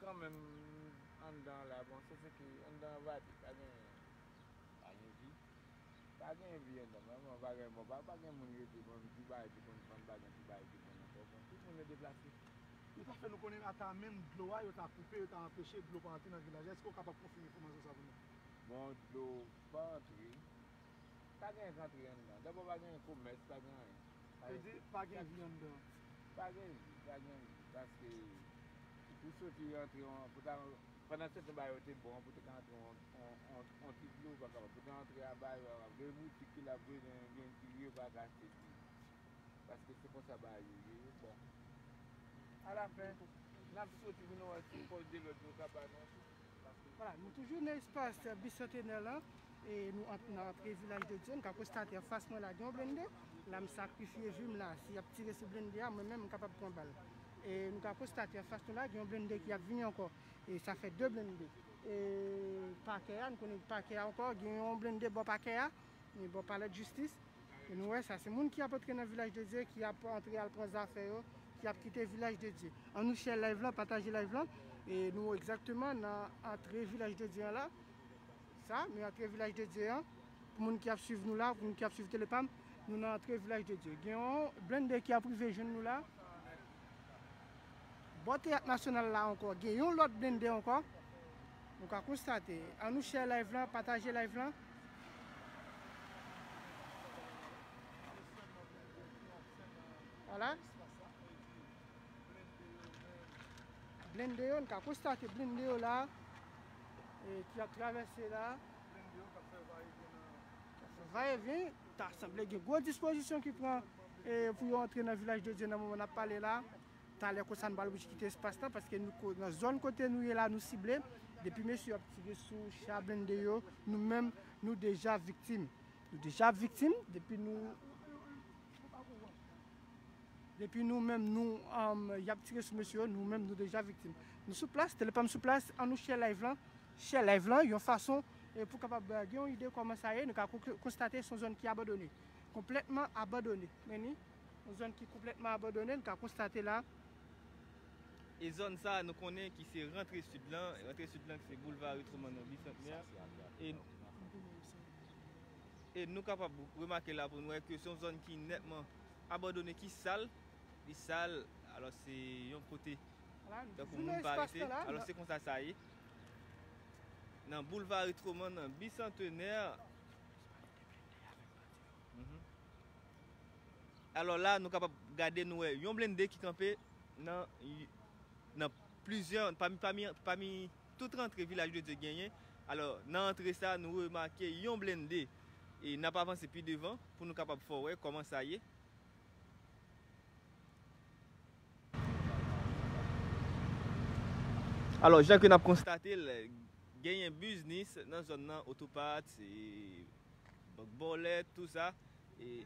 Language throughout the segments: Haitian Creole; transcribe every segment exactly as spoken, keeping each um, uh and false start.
Kanmenm, anndan an la, bon, se, se ki anndan an vade, pa gen, pa gen vi. Pa gen vi anndan, vrèman, pa gen, bon, pa, pa gen moun rete, bon, ti bagay ki konn vann, pa gen ti bagay ki vann ankò, bon, tout moun yo deplase. Yo ta fè nou konnen ata menm dlo a, yo ta koupe, yo ta anpeche dlo pa antre nan vilaj la. Èske w kapab konfime enfòmasyon sa pou nou? Bon, dlo pa antre. Pa gen rantre anndan. Dabò, pa gen komès, pa gen anyen. Pa Yo gen di pa gen vi anndan. Pa gen vi, pa gen vi. Paske pou soti rantre, yon, pou ta, pandan se tan ba yo te bon, pou te ka antre yon, yon, yon, yon ti dlo, pa kapab. Pou te antre a ba yo, gen boutik ki la, pou gen, gen ti repa ka achte ti. Paske se konsa bagay yo ye. Bon. Alafen, n ap soti pou nou wè si pòs de lòd nou ka ba nou. Vwala, nou toujou nan espas bisantenè lan. E nou ant nan antre Vilaj de Dye. Nou ka konstate anfas mwen la, gen yon blende. La, m sakrifye vi m la. Si y ap tire sou blende a, mwen menm, m kapab pran bal. E nou ka konstate anfas nou la, gen yon blende ki ap vini ankò. E sa fè de blende. E pakè a, nou konnen pakè a ankò, gen yon blende bò pakè a. E bò palè de jistis. E nou wè sa, se moun ki ap antre nan Vilaj de Dye, ki ap antre al pran zafè yo, ki ap kite Vilaj de Dye. Ann nou share live lan, pataje live lan. E nou egzakteman nan antre Vilaj de Dye an la. Sa, nou antre Vilaj de Dye an. Pou moun ki ap swiv nou la, pou moun ki ap swiv Telepam, nou nan antre Vilaj de Dye. Gen yon blende ki ap rive jwenn nou la. Bò Teyat Nasyonal la ankò, gen yon lòt blende ankò. Nou ka konstate. Ann nou share live lan, pataje live lan. Vwala. Blende yo, nou ka konstate blende yo la, e, ki ap travèse la. Vayevyen, ta sanble gen gwo dispozisyon ki pran, e, pou yo antre nan Vilaj de Dye nan moman n ap pale la. Talè konsa, nou pral oblije kite espas lan, paske nou ko-, nan zòn kote nou ye la, nou sible. Depi mesye yo ap tire sou cha blende yo, nou menm, nou deja viktim. Nou deja viktim, depi nou, depi nou menm, nou, um, y ap tire sou mesye yo, nou menm, nou deja viktim. Nou sou plas, Telepam sou plas, ann nou share live lan, share live lan, yon fason, e pou kapab, euh, gen yon ide kòman sa ye, nou ka ko-, konstate se yon zòn ki abandone. Konplètman abandone. Men ni, yon zòn ki konplètman abandone, nou ka konstate la. E zòn sa, nou konnen ki se rantre sid lan, rantre sid lan ki se boulva Retroman nan Bisantnè. E, e nou kapab remake la pou nou wè ke se yon zòn ki nètman abandone, ki sal, li sal, alò se yon kote tankou moun pa rete. Alò se konsa sa ye. Nan boulva Retroman nan Bisantenè. Mhm. Alò la, nou kapab gade, nou wè yon blende ki kanpe nan, nan plizyè, pami, pami, pami tout rantre Vilaj de Dye genyen. Alò, nan antre sa, nou remake yon blende. E n ap avanse pi devan pou nou kapab fè w wè kòman sa ye. Alò, jan ke n ap konstate l, genyen biznis nan zòn nan, otopat, e, bank bòlèt, tou sa. E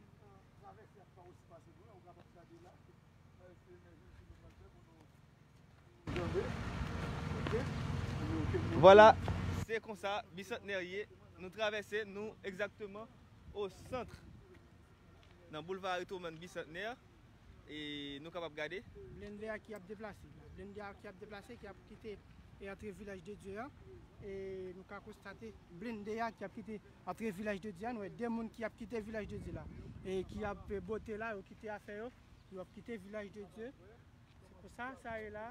Vwala, se konsa, Bisantnè ye. Nou travèse, nou egzakteman o sant, nan boulva Retroman Bisantnè. E nou kapab gade. Blende a ki ap deplase. Blende a ki ap deplase, ki ap kite e antre Vilaj de Dye a. E nou ka konstate blende a ki ap kite antre Vilaj de Dye a. Nou wè de moun ki ap kite Vilaj de Dye la. E ki ap, e, bote la, yo kite afè yo. Yo ap kite Vilaj de Dye. Se konsa sa ye la.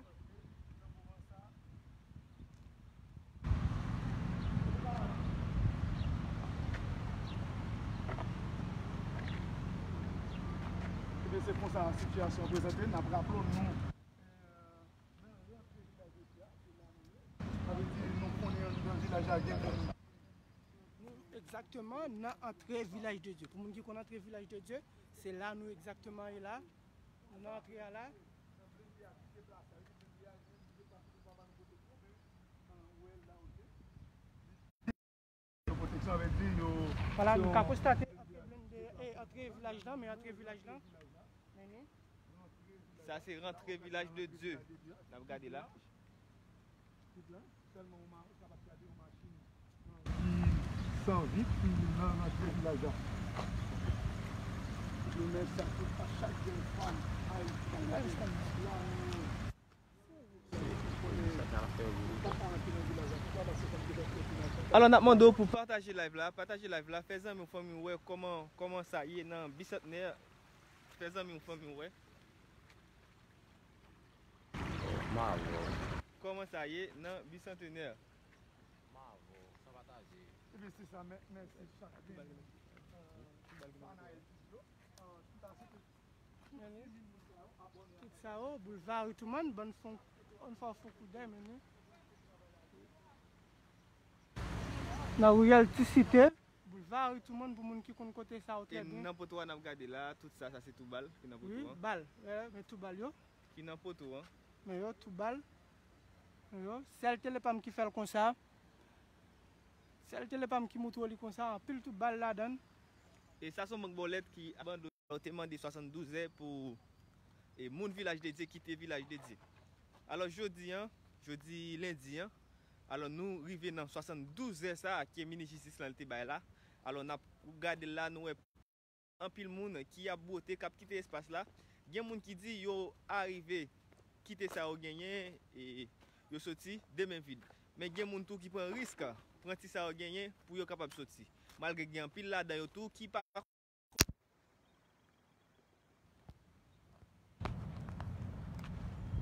Ebyen, se konsa sitiyasyon an prezante. N ap raple w, nou, sa vle di, nou konnen anndan vilaj la gen moun. Nou, egzakteman, nan antre Vilaj de Dye. Pou moun ki konn antre Vilaj de Dye, se la nou egzakteman ye la. Nou nan antre a la. Vwala, nou ka konstate antre blende, e, antre vilaj lan, men antre vilaj lan. Men ni. Sa se rantre Vilaj de Dye. N ap gade la. Ki san viktim nan rantre vilaj la. Yo mèt sa tout pa chak jèn fanm ayisyen. Alò, n ap mande w pou pataje live la, pataje live la, fè zanmi w, fanmi w wè kòman, kòman sa ye nan Bisantnè. Fè zanmi w, fanmi w wè. Kòman sa ye nan Bisantnè. Ebyen, se sa, mè-, mèsi chak. Tout sa yo, Boulva Ritouman, bann fon, on fò fon koudèy, men nou. Nan riyèl Ti Site, Boulva Ritouman pou moun ki konn kote sa yo trè byen. E nan poto a n ap gade la, tout sa, sa se tou bal ki nan poto a. Wi, bal, men tou bal yo. Ki nan poto a. Men yo, tou bal. Men yo, sèl tele pa m ki fè l konsa. Sèl tele pa m ki moutre w li konsa, anpil tou bal ladan l. E sa se yon bank bòlèt ki abandone. Yo te mande swasanndouz è pou, e, moun Vilaj de Dye kite Vilaj de Dye. Alò, jodi an, jodi lendi an, alò, nou rive nan swasanndouz è sa a ke minis jistis lan te bay la. Alò, n ap gade l la, nou wè anpil moun ki ap bwote, k ap kite espas la. Gen moun ki di yo arive kite sa yo genyen, e yo soti de men vid. Men gen moun tou ki pran risk, pran ti sa yo genyen pou yo kapab soti. Malgre gen anpil ladan yo tou ki pa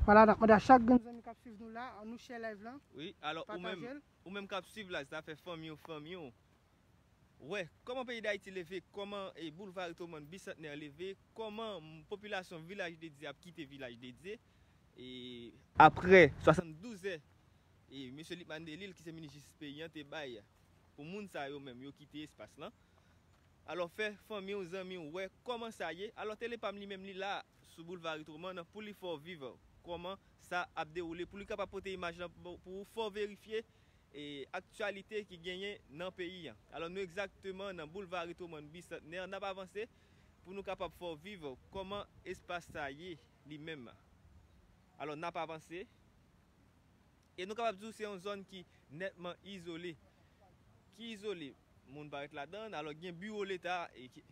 Vwala, n ap mande a chak grenn zanmi k ap swiv nou la, ann nou share live lan. Wi, alò, ou menm, pataje l. Ou menm k ap swiv la, sa fè fanmi w, fanmi w. Wè, kòman peyi Dayiti leve, kòman, e, Boulva Ritouman Bisantnè leve, kòman, m, popilasyon Vilaj de Dye ap kite Vilaj de Dye, e, aprè swasanndouz è, e, mesye Lucmane Delille, ki se minis jistis peyi an, te bay pou moun sa yo menm, yo kite espas lan. Alò, fè fanmi w, zanmi w wè kòman sa ye. Alò, tele pa m li menm, li la sou Boulva Ritouman pou li fè w viv kòman sa ap dewoule, pou li kapab pote imaj lan pou, pou w fè w verifye, e, aktyalite ki genyen nan peyi an. Alò, nou egzakteman nan Boulva Ritouman Bisantnè, n ap avanse pou nou kapab fè w viv kòman espas sa ye li menm. Alò, n ap avanse. E nou kapab di w se yon zòn ki nètman izole. Ki izole, moun pa ret ladan l. Alò, gen biwo Leta, e, ki,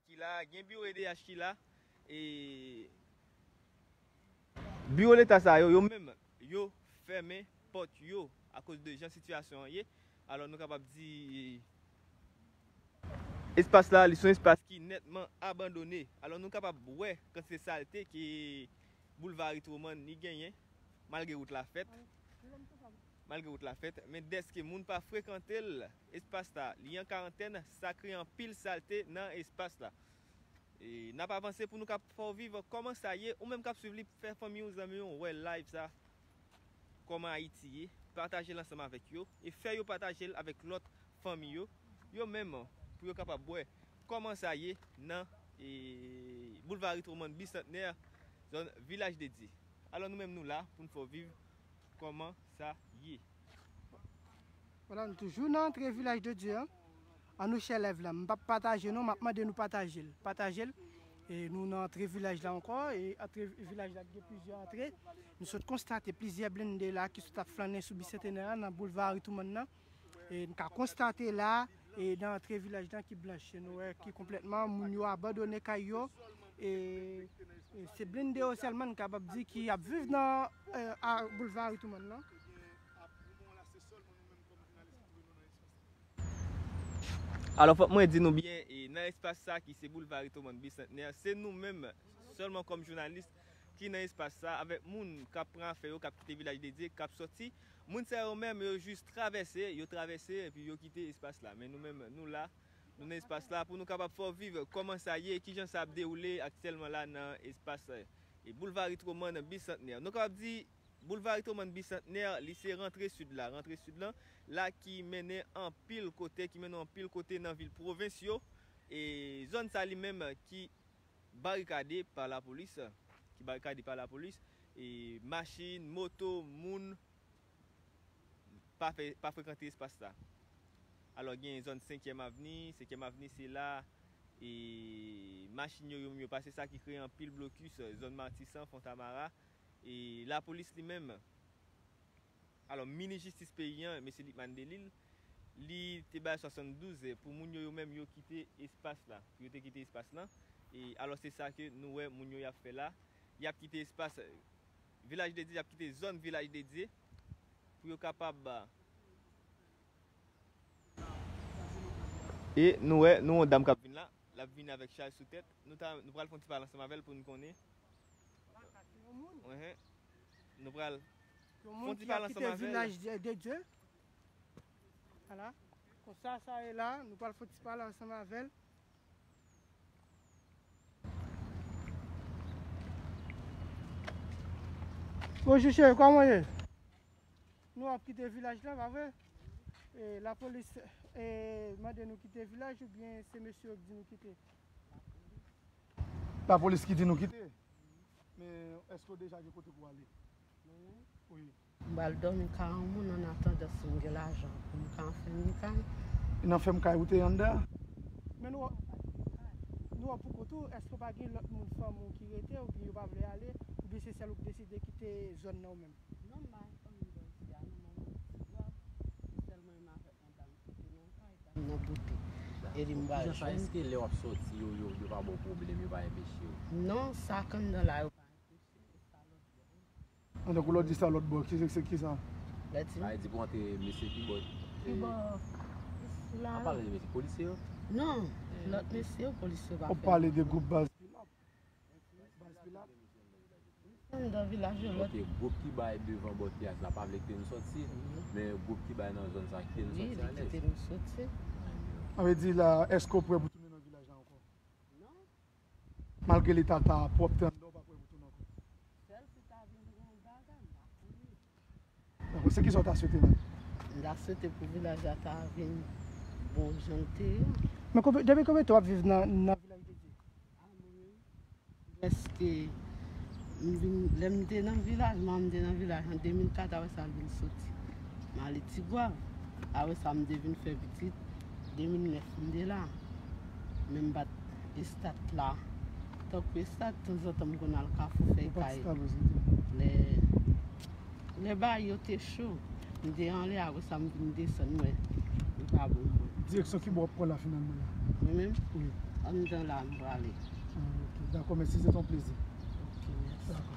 ki la, gen biwo E D H ki la, e biwo Leta sa yo, yo menm, yo fèmen pòt yo akoz de jan sitiyasyon an ye. Alò, nou kapab di espas la, li se yon espas ki nètman abandone. Alò, nou kapab wè kantite salte ke Boulva Ritouman li genyen, malgre wout la fèt. Malgre wout la fèt, men dèske moun pa frekante l, espas la, li an karantèn, sa kreye anpil salte nan espas la. E n ap avanse pou nou ka fè w viv kòman sa ye, ou menm k ap swiv li, fè fanmi w, zanmi w wè live sa, kòman Ayiti ye, pataje l ansanm avèk yo, e fè yo pataje l avèk lòt fanmi yo, yo menm, pou yo kapab wè kòman sa ye nan, e, Boulva Ritouman Bisantnè, zòn Vilaj de Dye. Alò, nou menm, nou la pou n fè w viv kòman sa ye. Vwala, nou toujou nan antre Vilaj de Dye an. Ann nou share live la. M p ap pataje non, m ap mande nou pataje l. Pataje l. E nou nan antre vilaj la ankò. E antre vilaj la gen plizyè antre. Nou sot konstate plizyè blende la ki sot ap flannen sou Bisentenè a nan Boulva Ritouman nan. E n ka konstate la, e nan antre vilaj lan ki blanch, e nou wè ki konplètman moun yo abandone kay yo. E, e se blende yo sèlman n kapab di ki ap viv nan, e, a, Boulva Ritouman nan. Alò, fòk mwen di nou byen, e, nan espas sa ki se Boulva Ritouman Bisantnè, se nou menm, sèlman kòm jounalis, ki nan espas sa, avèk moun k ap pran afè yo, k ap kite Vilaj de Dye, k ap sòti. Moun sa yo menm, yo jis travèse, yo travèse, epi yo kite espas la. Men nou menm, nou la, nou nan espas la, pou nou kapab fè w viv kòman sa ye, kijan sa ap dewoule aktyèlman la nan espas, e, Boulva Ritouman Bisantnè. Nou kapab di, Boulva Ritouman Bisantnè, li se rantre sid la. Rantre sid lan, la ki mennen anpil kote, ki mennen anpil kote nan vil pwovens yo. E zòn sa li menm ki barikade pa lapolis, ki barikade pa lapolis, e machin, moto, moun pa fè, pa frekante espas sa. Alò, gen zòn Senkyèm Avni, Senkyèm Avni se la, e machin yo, yo, yo pase, sa ki kreye anpil blokis, zòn Matisan, Fontamara. E lapolis li menm, alò, minis jistis peyi an, mesye Lucmane Delille, li te bay swasanndouz è pou moun yo, yo menm, yo kite espas la, pou yo te kite espas lan. E alò, se sa ke nou wè moun yo y ap fè la. Y ap kite espas Vilaj de Dye, y ap kite zòn Vilaj de Dye pou yo kapab, E nou wè, nou wè yon dam k ap vin la. L ap vin avèk chaj sou tèt. Nou ta, nou pral fè yon ti pale ansanm avè l pou n konnen. Enhen. Nou pral fè yon ti pale ansanm avè l. Vilaj de, de Dye. Vwala. Konsa sa ye la, nou pral fè yon ti pale ansanm avè l. Bonjou cheri, kòman w ye? Nou ap kite vilaj la, pa vre? E, lapolis, e, mande nou kite vilaj oubyen se mesye yo k di nou kite? Lapolis ki di nou kite. Men èske w deja gen kote pou w ale? Mwen menm? Wi. M pral dòmi kay yon moun an atandan si m gen lajan pou m ka anfèmen kay. Nan fèm kay ou te anndan? Men nou, nou wè pou kont ou, èske w pa gen lòt moun fanmi w ki rete oubyen yo pa vle ale, oubyen se sèl ou k deside kite zòn nan ou menm? Non, m pa gen fanmi m bò isi a, non, mwen menm m ti gwa, se sèl mwen menm avèk yon dam ki te nan kay, dam nan boute. E li m pral jwenn. Kijan sa, èske lè w ap sòti, yo, yo, yo pa ba w pwoblèm, yo pa enpeche w? Non, sa k anndan la, yo pa enpeche m, e sa lòt bò. An, tankou lè w di sa lòt bò, ki se, se ki sa? Lè di. Sa vle di pou antre mesye ki bò. Ki bò? Isi la. An pale de mesye polisye yo? Non, lòt mesye yo, polisye yo pa fè. W ap pale de gwoup baz Pilat. Baz Pilat. Anndan vilaj yo lòt. Ok, gwoup ki bay devan bò teyat la pa vle kite nou sòti, men gwoup ki bay nan zòn sa kite nou sòti alèz. Wi, li kite nou sòti. Sa vle di la, èske w prè pou tounen nan vilaj la ankò? Non. Malgre leta ta pwòpte anndan, w pa prè pou tounen ankò? Sèl si ta vin yon bagay, m pa konnen. Dakò, se kisa w ta swete menm? M ta swete pou vilaj la ta vin bon jan l te ye. Men konbyen, depi konbyen tan w ap viv nan, nan vilaj de Dye? A, mwen menm, prèske, m vin, lè m te nan vilaj, manman m te nan vilaj an de mil kat, apre sa l vin soti. M ale Tigwav. Apre sa, m te vin fè pitit, de mil nèf m te la. Men m pa t estat la. Tankou estat, tanzantan m konn al Kafou fè kay. Lè, lè bagay yo te cho, m te anlè, apre sa m vin desann, m wè li pa bon pou mwen. Direksyon ki bò w ap pran la finalman la? Mwen menm? Wi. Anndan la m prale. Ah, ok. Dakò, mèsi, se te yon plezi. Ok, mèsi. Dakò.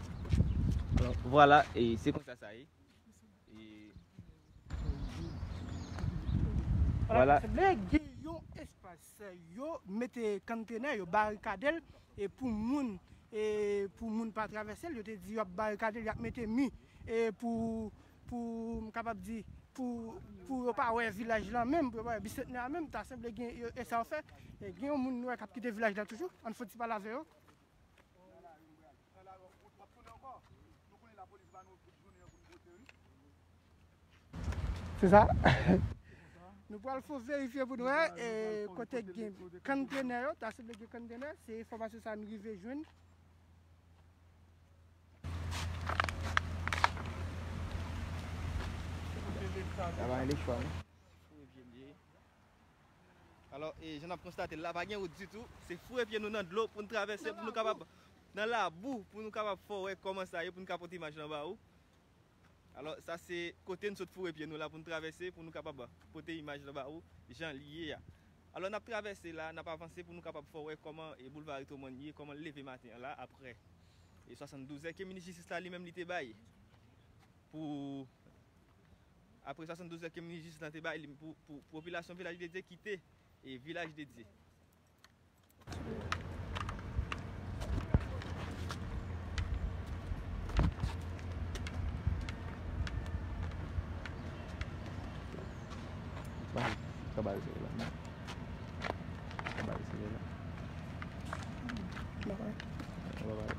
Alò, vwala, e se konsa sa ye. E vwala. Vle gen yon espas, yo mete kontenè, yo barikade l, e pou moun, e pou moun pa travèse l, yo te di y ap barikade l, y ap mete mi, e pou, pou, m kapab di, pou, pou yo pa wè vilaj la menm, pou yo pa wè Bisantnè a menm, ta sanble gen, e sa yo fè. E gen yon moun nou wè k ap kite vilaj la toujou, ann fè yon ti pale avè yo. Se sa? Nou pral fè verifye pou nou wè, e, kote gen kontenè yo, ta sanble gen kontenè, se enfòmasyon sa nou rive jwenn. Sa va, le chwa, non? Alò, e, jan n ap konstate l la, pa gen wout ditou. Se foure pye nou nan dlo pou n travèse, pou nou kapab, nan labou, pou nou kapab fè w wè kòman sa ye, pou n ka pote imaj lan ba ou. Alò, sa se kote n sot foure pye nou la pou n travèse, pou nou kapab pote imaj lan ba ou, jan l ye a. Alò, n ap travèse la, n ap avanse pou nou kapab fè w wè kòman, e, boulva Retoman ye, kòman l leve maten an la, apre, e, swasanndouz è ke minis jistis la li menm li te bay. Pou, apre swasanndouz è ke minis jistis la te bay li pou, pou popilasyon Vilaj de Dye kite, e, Vilaj de Dye. Bay, sa bay, se la. Sa bay, se la. Bye bye. Bye bye.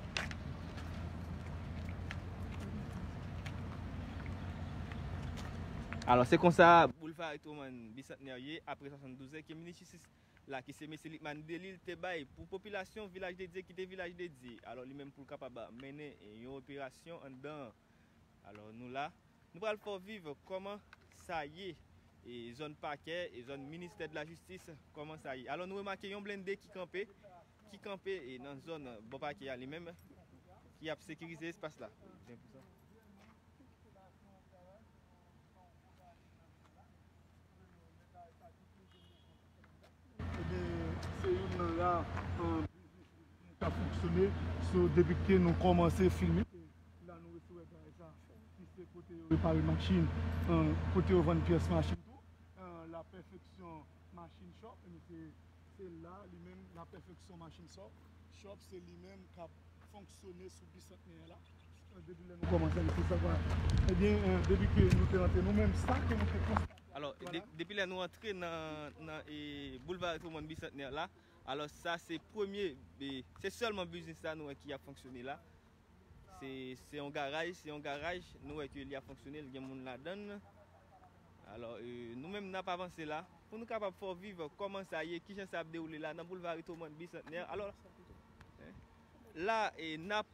Alò, se konsa, boulva Retoman Bisantnè ye, apre swasanndouz è ke minis jistis la, ki se mesye Lucmane Delille, te bay pou popilasyon Vilaj de Dye kite Vilaj de Dye. Alò, li menm pou l kapab mennen yon operasyon anndan. Alò, nou la, nou pral fè w viv kòman sa ye, e zòn pakè, e zòn ministè de la jistis, kòman sa ye. Alò, nou remake yon blende ki kanpe, ki kanpe, e nan zòn bò pakè a li menm, ki ap sekirize espas la. Ebyen, se youn nan ra, an, biznis ki ka fonksyone. So, depi ke nou kòmanse filme, la nou resi wè garaj sa, ki se kote yo repare machin, an, kote yo vann pyès machin tou, an, la pèfeksyon Machine Shop, ebyen se, se la, li menm, la pèfeksyon Machine Shop, Shop, se li menm k ap fonksyone sou Bisantnè la. Depi lè nou kòmanse, se sa, ebyen, eh, depi ke nou te rantre, nou menm, sa ke nou te konstate. Alò, de- depi lè nou antre nan, nan e, Boulva Retroman Bisantnè la, alò, sa se premye, e, se sèlman biznis la nou wè ki ap fonksyone la. Se, se yon garaj, se yon garaj, nou wè ke li ap fonksyone, l gen moun ladan l. Alò, e, nou menm, n ap avanse la, pou nou kapab fè w viv kòman sa ye, kijan sa ap dewoule la, nan Boulva Retroman Bisantnè. Alò, la, e, n ap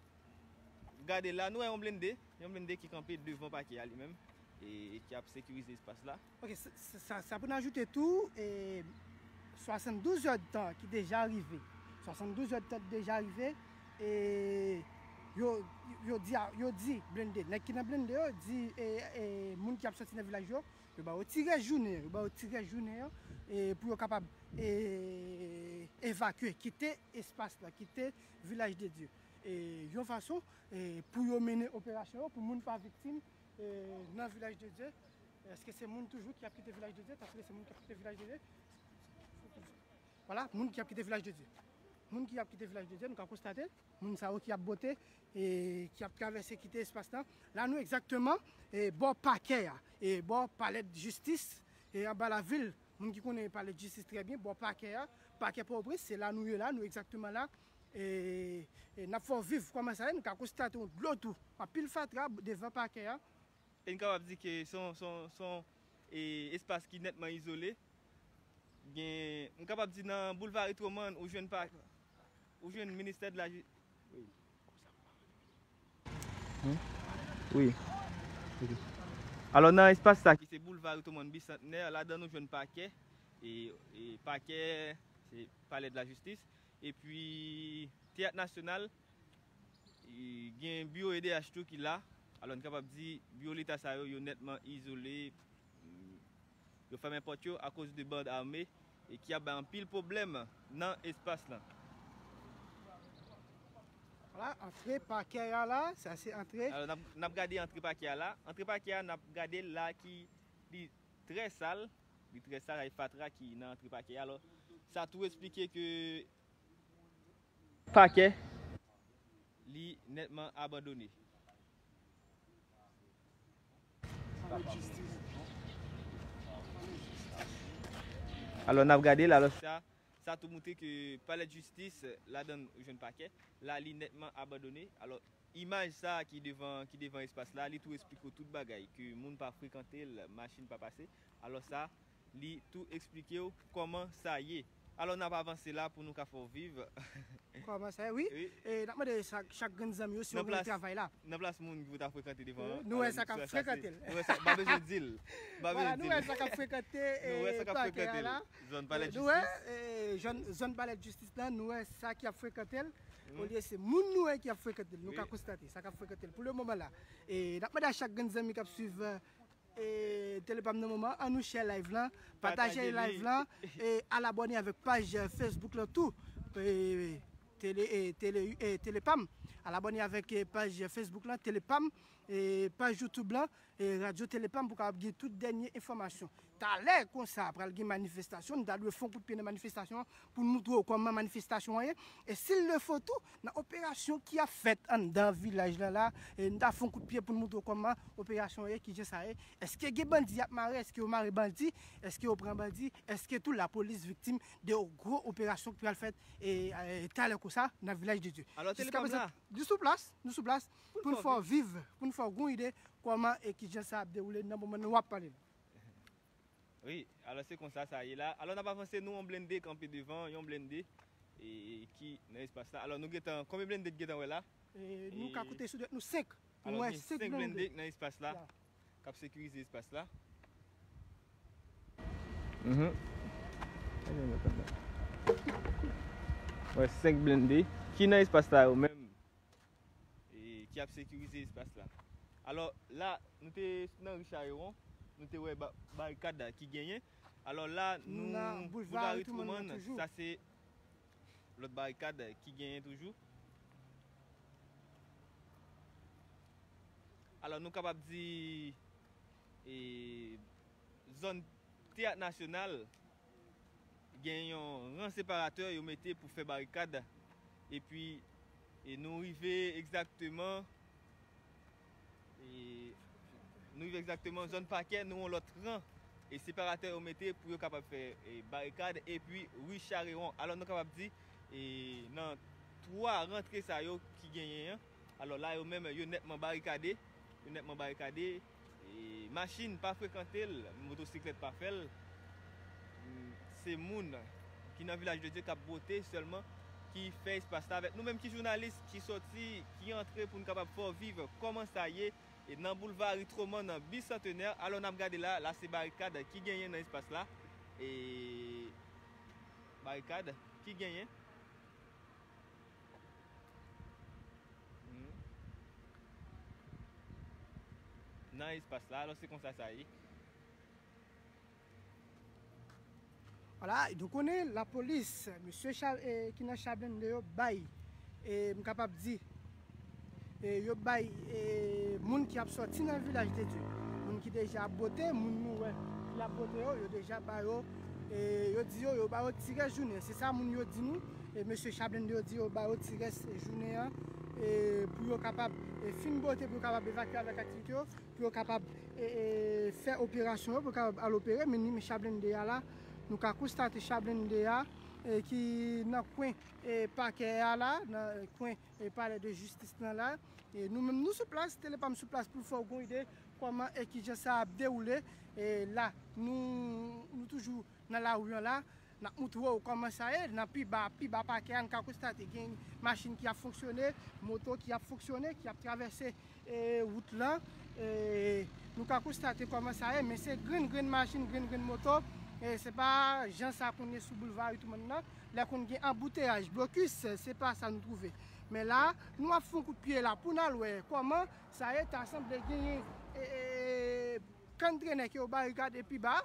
gade la, nou wè yon blende, yon blende ki kanpe devan pakè a li menm, e, ki ap sekirize espas la. Ok, sa, sa, sa pou n ajoute tou, e, swasanndouz èdtan ki deja rive. Swasanndouz èdtan ki deja rive, e, yo, yo di, a- yo di blende, nèg ki nan blende yo, di, e, e, moun ki ap soti nan vilaj yo, yo ba yo ti rès jounen, yo ba yo ti rès jounen yo, e, pou yo kapab, e, evakye, kite espas la, kite Vilaj de Dye. E, yon fason, e, pou yo mennen operasyon yo, pou moun pa viktim, e, nan Vilaj de Dye. Èske se moun toujou ki ap kite Vilaj de Dye? Èske se moun ki ap kite Vilaj de Dye? Vwala, moun ki ap kite Vilaj de Dye. Moun ki ap kite Vilaj de Dye, nou ka konstate, moun sa yo ki ap bote, e ki ap travèse kite espas la. La, nou egzakteman, e, bò pakè a, e bò palè jistis, e anba lavil. Moun ki konnen palè jistis trè byen, bò pakè a, pakè Pòtoprens, se la nou ye la, nou egzakteman la. E, e n ap fè w viv kòman sa ye, nou ka konstate yon dlo tou, anpil fatra devan pakè a. E n kapab di ke se yon, se yon, se yon, e, espas ki nètman izole. Gen, m kapab di nan Boulva Retroman, ou jwenn pa, ou jwenn ministè de la ji-, wi. Hmm? Wi. Ok. Alò, nan espas sa ki se Boulva Retroman Bisantnè, ladan nou jwenn pakè, e, e pakè, se palè de la jistis, epi teyat nasyonal, e, gen biwo E D H tou ki la. Alò, n kapab di biwo leta sa yo, yo nètman izole. Yo fèmen pòt yo akoz de band ame e ki ap bay anpil pwoblèm nan espas lan. Vwala, antre pakè a la, sa se antre. Alò, n ap, n ap gade antre pakè a la. Antre pakè a, n ap gade la ki li trè sal. Li trè sal, ay fatra ki nan antre pakè a. Alò, sa tou eksplike ke pakè, li nètman abandone. Alò, n ap gade l, alò, sa, sa tou montre ke palè jistis, ladan ou jwenn pakè, la, li nètman abandone. Alò, imaj sa ki devan, ki devan espas la, li tou eksplike w tout bagay, ke moun pa frekante l, machin pa pase. Alò, sa, li tou eksplike w kòman sa ye. Alò, n ap avanse la pou nou ka fè w viv. Kòman sa ye, wi. Wi. E, n ap mande chak, chak grenn zanmi yo si yo renmen travay la. Nan plas moun ki pou ta frekante devan an. Nou wè sa k ap frekante l. Nou wè sa, pa bezwen di l. Pa bezwen di l. Vwala, nou wè sa k ap frekante, e, pakè a la. Zòn palè jistis. Nou wè, e, zòn, zòn palè jistis la, nou wè sa k ap frekante l. Olye se moun nou wè k ap frekante l. Nou ka konstate sa k ap frekante l pou le moman la. E, n ap mande a chak grenn zanmi k ap swiv, e, e, Telepam nan moman, ann nou share live lan, pataje live lan, e al abòne avèk paj, e, Facebook lan tou. E, Tele, e, Tele, e, Telepam. Al abòne avèk, e, paj Facebook lan, Telepam, e paj YouTube lan, e Radyo Telepam pou kapab gen tout dènye enfòmasyon. Talè konsa, pral gen manifestasyon, nou ta dwe fè yon kout pye nan manifestasyon an pou n moutre w kòman manifestasyon an ye. E si l le fo tou, nan operasyon ki ap fèt anndan vilaj lan la, e nou ta fè yon kout pye pou n moutre w kòman operasyon an ye, kijan sa ye. Èske gen bandi y ap mare? Èske yo mare bandi? Èske yo pran bandi? Èske tou lapolis viktim de gwo operasyon ki pral fèt, e, e, talè konsa nan Vilaj de Dye? Alò, Telepam la, nou sou plas, nou sou plas pou n fè w viv, pou n fè w gen yon ide kòman e kijan sa ap dewoule nan moman nou ap pale la. Wi, alò se konsa sa ye la. Alò n ap avanse, nou yon blende kanpe devan, yon blende, e, ki nan espas la. Alò nou gentan, konbyen blende ki gentan wè la? E, nou ka konte sou dwèt nou senk. Nou wè senk blende nan espas la k ap sekirize espas la. Mhm. Wè senk blende ki nan espas la yo menm, e, ki ap sekirize espas la. Alò, la, nou te nan ri Chareron, nou te wè ba-, barikad ki genyen. Alò, la, nou, Boulva Ritwoman, sa se lòt barikad ki genyen toujou. Alò, nou kapab di, e, zòn Teyat Nasyonal, Gen yon ran separatè yo mete pou fè barikad. Epi, e nou rive egzakteman, e nou rive egzakteman zòn Pakè, nou yon lòt ran e separatè yo mete pou yo kapab fè e barikad epi ri Charewon. Alò, nou kapab di, e nan twa rantre sa yo ki genyen an, alò la, yo menm, yo nètman barikade. Yo nètman barikade. E machin pa frekante l, motosiklèt pa fè l. Se moun ki nan Vilaj de Dye k ap bwote sèlman ki fè espas la. Avèk nou menm ki jounalis, ki sòti, ki antre pou n kapab fè w viv kòman sa ye. E nan boulva Ritroman, nan Bisantenè, alò n ap gade la, la se barikad ki genyen nan espas la. E barikad ki genyen. Hmm. Nan espas la, alò se konsa sa ye. Vwala, nou konnen lapolis, mesye Cha- e, ki nan cha blende yo bay, e, m kapab di, e, yo bay, e, moun ki ap sòti nan Vilaj de Dye, moun ki deja ap bwote, moun nou wè ki ap bwote yo, yo deja ba yo, e, yo di yo, yo ba yo ti rès jounen. Se sa moun yo di nou, e, mesye cha blende yo di yo ba yo ti rès jounen an, e, pou yo kapab, e, fin bwote, pou yo kapab evakye avèk aktivite yo, pou yo kapab, e, e, fè operasyon yo, pou yo kapab al opere. Men ni men cha blende a la, nou ka konstate cha blende a, e, ki nan kwen, e, pakè a la, nan kwen, e, palè de jistis lan la. E nou menm, nou sou plas, Telepam sou plas pou l fè w gon ide kòman e kijan sa ap dewoule. E la, nou, nou toujou nan lari an la. N ap moutre w kòman sa ye. Nan pi ba, pi ba pakè a, n ka konstate gen machin ki ap fonksyone, moto ki ap fonksyone, ki ap travèse, e, wout lan. E nou ka konstate kòman sa ye, men se grenn, grenn machin, grenn, grenn moto. E se pa jan sa konn ye sou boulva Ritroman nan. Lè konn gen anbouteyaj, blokis, se pa sa nou twouve. Men la, nou ap fè yon kout pye la pou n al wè kòman sa ye. Ta sanble genyen, e, e, kanntrenè ke yo barikade pi ba.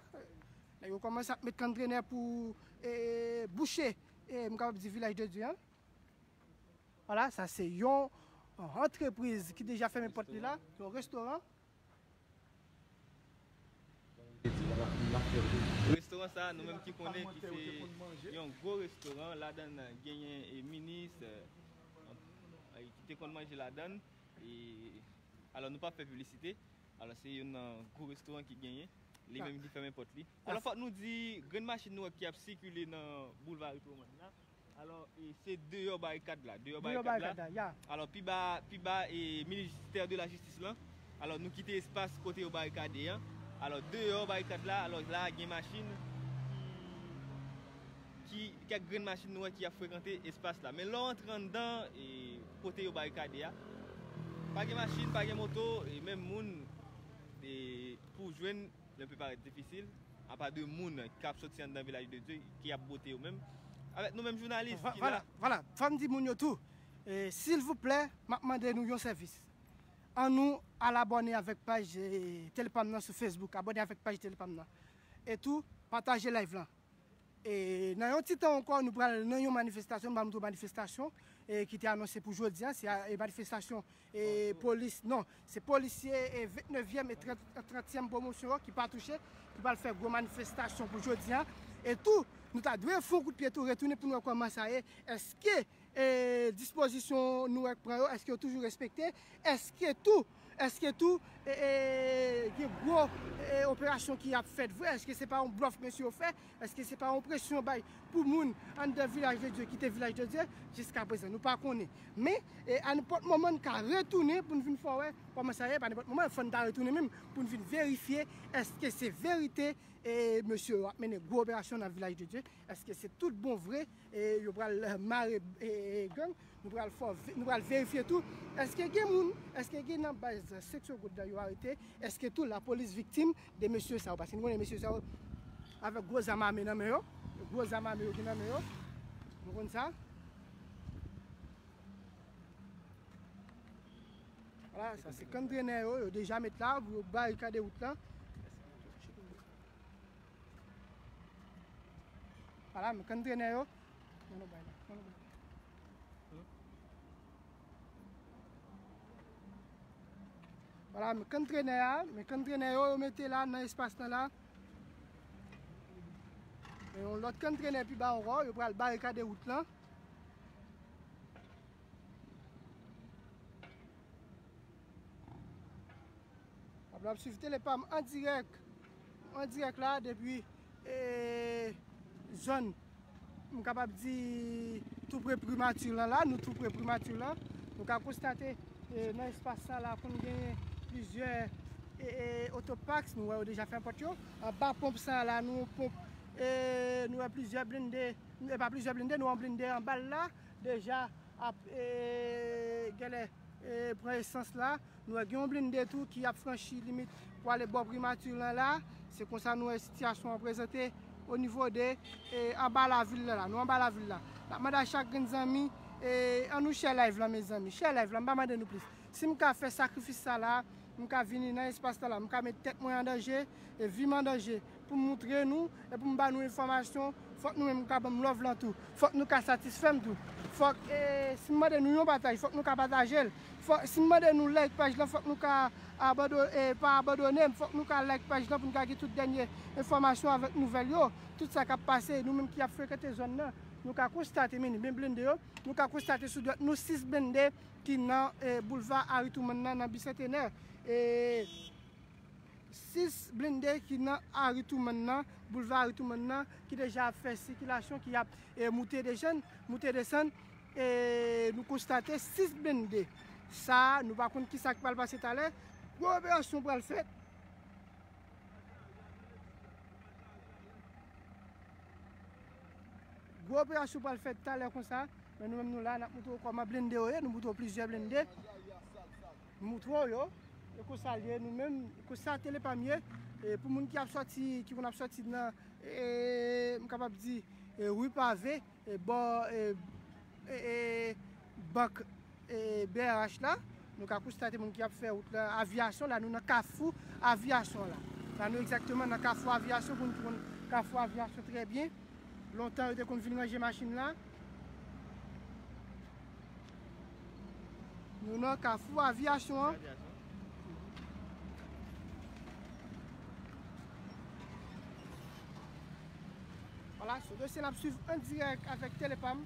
Nèg yo kòmanse ap met kanntrenè pou, e, bouche, e, m kapab di Vilaj de Dye an. Vwala, sa se yon antrepriz ki deja fèmen pòt li la, yon restoran. Restoran sa, nou menm ki konnen ki se yon gwo restoran, ladan l genyen, e, minis, e, e, ki te konn manje ladan l. E, alò, nou p ap fè piblisite. Alò, se youn nan gwo restoran ki genyen. Li menm ki fèmen pòt li. Alò, fòk nou di, grenn machin nou wè ki ap sikile nan boulva Ritroman la. Alò, e, se deyò barikad la, deyò barikad la. Alò, pi ba, pi ba, e, ministè de la jistis lan. Alò, nou kite espas kote yo barikade an. Alò, deyò barikad la, alò, la gen machin ki, kèk grenn machin nou wè ki ap frekante espas la. Men lè w antre anndan, e, kote yo barikade a, pa gen machin, pa gen moto, e menm moun, e, pou jwenn, li pe parèt difisil, apa de moun k ap soti anndan Vilaj de Dye, ki ap bwote yo menm. Avèk nou menm jounalis ki la. Vwala, vwala, fò m di moun yo tou, e, silvouplè, m ap mande nou yon sèvis. Annou al abòne avèk paj, e, Telepam nan sou Facebook, abòne avèk paj Telepam nan. E tou, pataje live lan. E nan yon ti tan ankò, nou pral nan yon manifestasyon, nou pral montre yon manifestasyon, e, ki te anonse pou jodi a. Se, e, manifestasyon, e, polis, non, se polisye, e, vennnevyèm e trant, trantyèm pwomosyon yo ki pa touche, ki pral fè gwo manifestasyon pou jodi a. E tou, nou ta dwe fè yon kout pye tou, retounen pou n wè kòman sa ye. Èske e, dispozisyon nou wè k pran yo, èske yo toujou respekte? Èske tou, èske tou, e, e, gen gwo, e, operasyon ki ap fèt vre? Èske se pa yon blòf mesye yo fè? Èske se pa yon presyon bay pou moun anndan Vilaj de Dye kite Vilaj de Dye? Jiskaprezan, nou pa konnen. Men, e, a nenpòt moman, n ka retounen pou n vin fè w wè kòman sa ye. Pa nenpòt moman, fò n ta retounen menm pou n vin verifye èske se verite, e, mesye yo ap mennen gwo operasyon nan Vilaj de Dye. Èske se tout bon vre? E yo pral, e, mare, e, e, gang. Nou pral fè, nou pral verifye tou. Èske gen moun, èske gen nan baz seksyon goud la yo arete? Èske tou lapolis viktim de mesye sa yo? Paske nou konnen mesye sa yo avèk gwo zam ame nan men yo. Gwo zam ame yo gen nan men yo. Nou konn sa. Vwala, sa se kanntrenè yo, yo deja met la pou yo barikade wout lan. Vwala, men kanntrenè yo. Nan nou bay la, nan nou bay la. Vwala, men kanntrenè a, men kanntrenè yo, yo mete la nan espas lan la. Gen yon lòt kanntrenè pi ba ankò, yo pral barikade wout lan. Ap, ap swiv Tele Pam an dirèk, an dirèk la depi, e, zòn, m kapab di, tou pre primati lan la, nou tou pre primati lan. Nou ka konstate, e, nan espas sa la, konn genyen plizyè, e, e, otopak, nou wè yo deja fè pòt yo. Anba ponp sa la, nou yon ponp, e, nou wè plizyè blende, e pa plizyè blende, nou yon blende anba l la, deja ap, e, genlè, e, pran esans la. Nou wè gen yon blende tou ki ap franchi limit pou ale bò primati lan la. Se konsa nou wè sitiyasyon an prezante o nivo de, e, anba lavil la, la. Nou anba lavil la. N ap mande a chak grenn zanmi, e, ann nou share live lan, mezanmi. Share live lan, m pa mande nou plis. Si m ka fè sakrifis sa la, m ka vini nan espas la, la, m ka met tèt mwen an danje, e vi m an danje, pou m moutre nou, e pou m ba nou enfòmasyon, fòk nou menm ka ban m love lan tou. Fòk nou ka satisfè m tou. Fòk, e, si m mande nou yon pataj, fòk nou ka pataje l. Fòk, si m mande nou like paj lan, fòk nou ka abando-, e, pa abandone m. Fòk nou ka like paj lan pou n ka gen tout dènye enfòmasyon avèk nouvèl yo. Tout sa k ap pase, nou menm ki ap frekante zòn nan, nou ka konstate, men, men blende yo, nou ka konstate sou dwèt nou sis blende ki nan, e, boulva Harry Truman nan, nan Bicentenaire. E, sis blende ki nan Harry Truman nan, boulva Harry Truman nan, ki deja ap fè sikilasyon, ki ap, e, moute desann, moute desann. E nou konstate sis blende. Sa, nou pa konn ki sa k pral pase talè. Gwo operasyon pral fèt. Gwo operasyon pral fèt talè konsa. Men nou menm nou la, n ap moutre w kòman blende yo ye, nou moutre w plizyè blende. Nou moutre w yo. E konsa l ye, nou menm, konsa Tele Pam ye. E pou moun ki ap sòti, ki konn ap sòti nan, e, m kapab di, e, ri pave, e, bò, e, e, e, bank, e, B R H la, nou ka konstate moun ki ap fè wout la, Aviyasyon la, nou nan kafou Aviyasyon la. La, nou egzakteman nan kafou Aviyasyon, pou moun ki konn kafou Aviyasyon trè byen. Lontan, yo te konn vin ranje machin la. Nou nan kafou Aviyasyon an. Vwala, se dosye n ap swiv an dirèk avèk Tele Pam.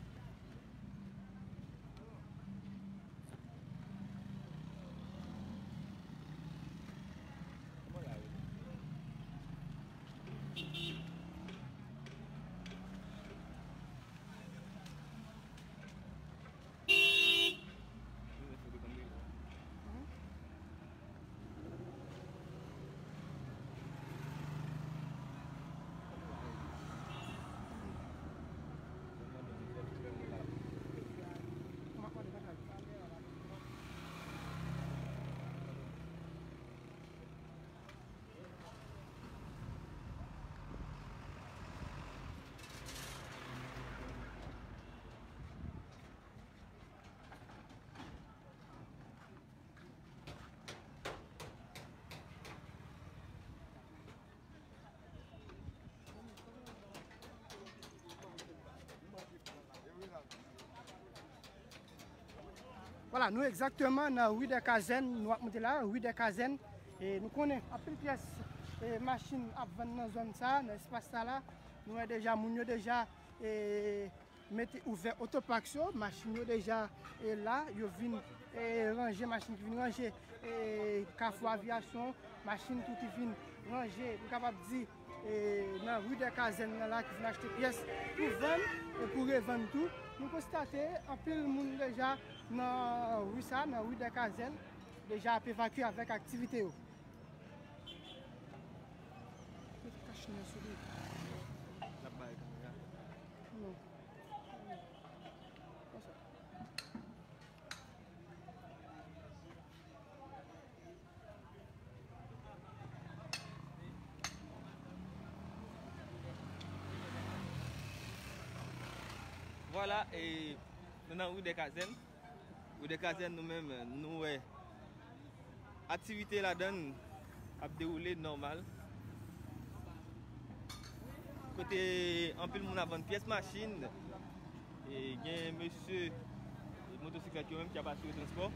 Vwala, nou egzakteman nan Rue des Casernes, nou ap monte la, Rue des Casernes. E nou konnen anpil pyès, e, machin ap vann nan zòn sa, nan espas sa la. Nou wè deja moun yo deja, e, mete ouvè otopak yo, machin yo deja, e, la, yo vin, e, ranje, machin ki vin ranje, e, kafou Aviyasyon, machin tou ki vin ranje, nou kapab di, e, nan Rue des Casernes nan la, ki vin achte pyès pou vann e pou revann tou. Nou konstate anpil moun deja nan ri sa, nan Rue des Casernes, deja ap evakye avèk aktivite yo. Mete kachnen sou li. L ap bay kamera. Non. Konsa. Vwala, e nou nan Rue des Casernes. Rue des Casernes, nou menm, nou wè aktivite ladan l ap dewoule nòmal. Kote anpil moun ap vann pyès machin, e gen mesye motosiklèt yo menm ki ap asire transpò.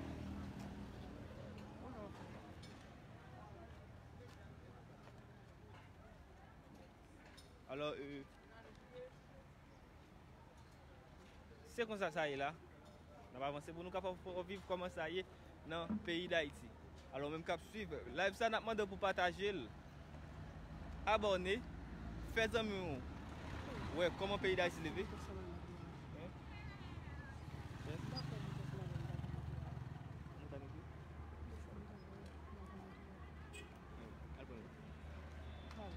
Alò, e, Se konsa sa ye la. N ap avanse pou nou kapab fè w viv kòman sa ye nan peyi Dayiti. Alò, menm k ap swiv live sa, n ap mande w pou pataje l, abòne, fè zanmi w wè kòman peyi Dayiti leve. Hein? Hein? Al pran.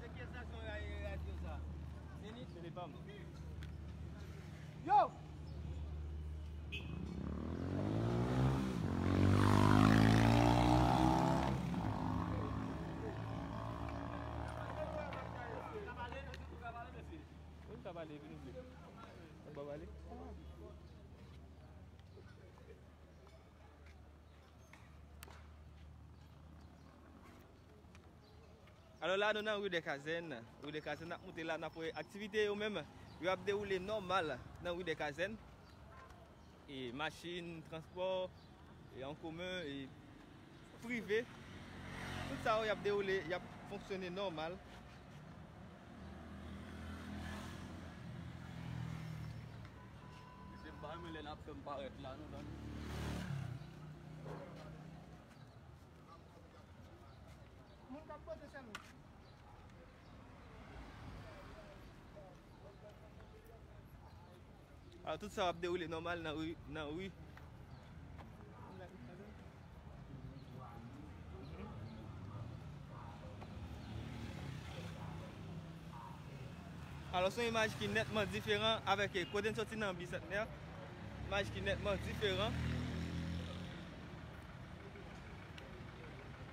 Se ki estasyon radyo sa? Zenith? Se pa m. Yo! Wi, m ka pale, vin ouvri. Ou pa pale? Alò la, nou nan Rue des Casernes. Rue des Casernes ap moute la, n ap wè aktivite yo menm, yo ap dewoule nòmal nan Rue des Casernes. E machin, transpò, e an komen, e prive, tout sa yo, y ap dewoule, y ap fonksyone nòmal. Mesye, m pa renmen lè n ap fè m parèt la, non, tande. Moun k ap pote sèlman. Alò, tout sa ap dewoule nòmal nan ri, nan ri. Alò, se yon imaj ki nètman diferan avèk, eh, kote n soti nan Bisantnè. Imaj ki nètman diferan.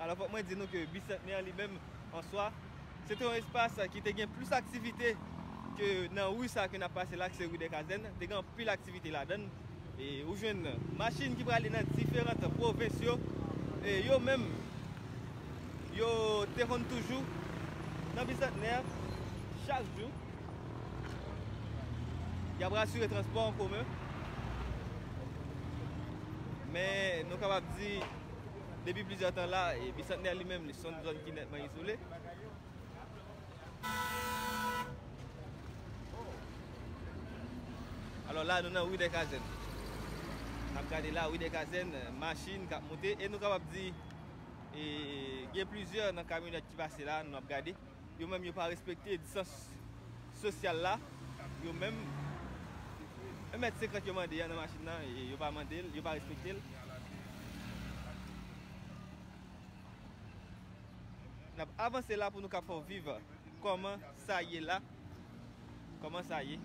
Alò, fòk mwen di nou ke Bisantnè li menm, an swa, se te yon espas ki te gen plis aktivite ke nan ri sa ke n ap pase la, ki se ri dè Kazèn. Te gen anpil aktivite ladan l. E ou jwenn machin ki prale nan diferan pwovens yo. E yo menm, yo te konn toujou nan Bisantnè chak jou. Y ap asire transpò an komen. Men nou kapab di, depi plizyè tan la, e Bisantnè li menm, li se yon zòn ki nètman izole. Alò la, nou nan ri dè Kazèn. N ap gade la, ri dè Kazèn, machin k ap moute, e nou kapab di, e, gen plizyè nan kamyonèt ki pase la, nou ap gade. Yo menm, yo pa respekte distans sosyal la. Yo menm, yon mèt senkant yo mande a nan machin nan, e yo pa mande l, yo pa respekte l. N ap avanse la pou nou ka fè w viv kòman sa ye la. Kòman sa ye?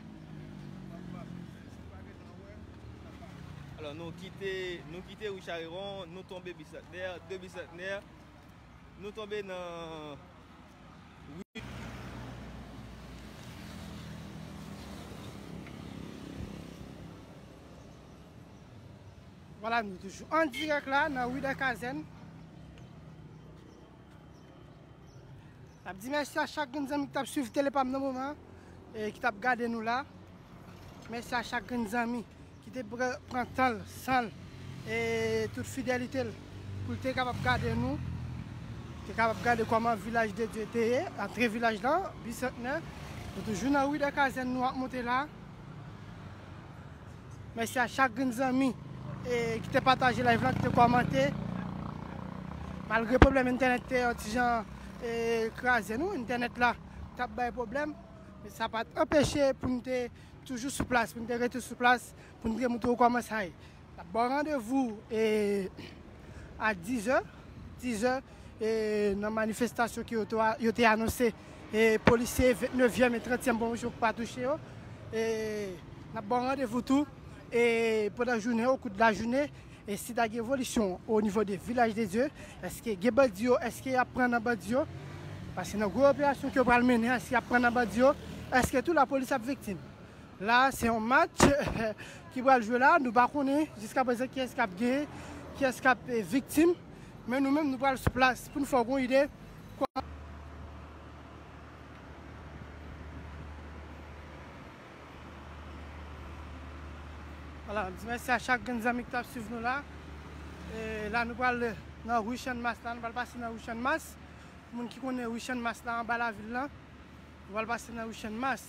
Alò, nou kite, nou kite ri Chareron, nou tonbe Bisantnè, de Bisantnè, nou tonbe nan ri. Vwala, nou toujou an dirèk la, nan ri dè Kazèn. N ap di mèsi a chak grenn zanmi ki t ap swiv Tele Pam nan moman, e ki t ap gade nou la. Mèsi a chak grenn zanmi ki te pran, pran tan l, san l, e tout fidelite l pou l te kapab gade nou, te kapab gade kòman Vilaj de Dye te ye, antre vilaj lan, Bisantnè. Nou toujou nan ri dè Kazèn, nou ap monte la. Mèsi a chak grenn zanmi, e, ki te pataje live lan, ki te kòmante. Malgre pwoblèm entènèt te yon ti jan, e, kraze nou, entènèt la t ap bay pwoblèm, men sa pa t anpeche pou n te toujou sou plas, pou n te rete sou plas, pou n te montre w kòman sa ye. N ap ba w randevou, e, a dizè, dizè, e, nan manifestasyon ke yo te, yo te anonse, e, polisye vennnevyèm e trantyèm pwomosyon pou pa touche yo. E, n ap ba w randevou tou, e, pandan jounen, o kou de lajounen, e si ta gen evolisyon o nivo de Vilaj de Dye, èske gen bandi yo, èske y ap pran nan bandi yo? Paske nan gwo operasyon ke yo pral mennen an, èske y ap pran nan bandi yo? Èske tou lapolis ap viktim? La, se yon match ki pral jwe la. Nou pa konnen jiskaprezan kiyès k ap genyen, kiyès k ap, eh, viktim. Men nou menm, nou pral sou plas pou n fè w gon ide. Kwa- N ap di mèsi a chak grenn zanmi ki t ap swiv nou la. E la, nou pral nan ri Channmas la, nou pral pase nan ri Channmas. Pou moun ki konnen ri Channmas la, anba lavil lan, nou pral pase nan ri Channmas.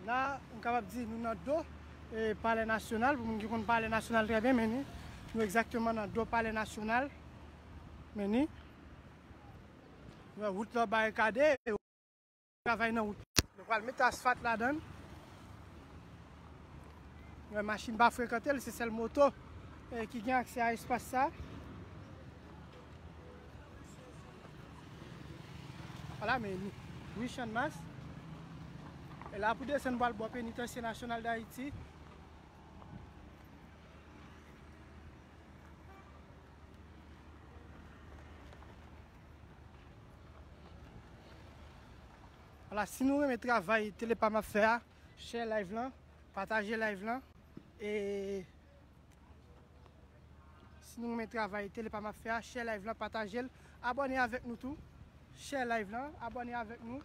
La, m kapab di nou nan do, e, Palè Nasyonal. Pou moun ki konn Palè Nasyonal trè byen, men ni, nou egzakteman nan do Palè Nasyonal. Men ni, nou wè wout la barikade. Travay nan wout. Nou pral mete asfalt ladan l. Wè, machin pa frekante l, se sèl moto, eh, ki gen aksè a espas sa. Vwala, men ri Channmas. E la pou desann pral bò Penitansye Nasyonal d Ayiti. Vwala, si nou renmen travay Telepam ap fè a, share live lan, pataje live lan. E si nou renmen travay Telepam ap fè a, share live lan, pataje l, abòne avèk nou tou. Share live lan, abòne avèk nou.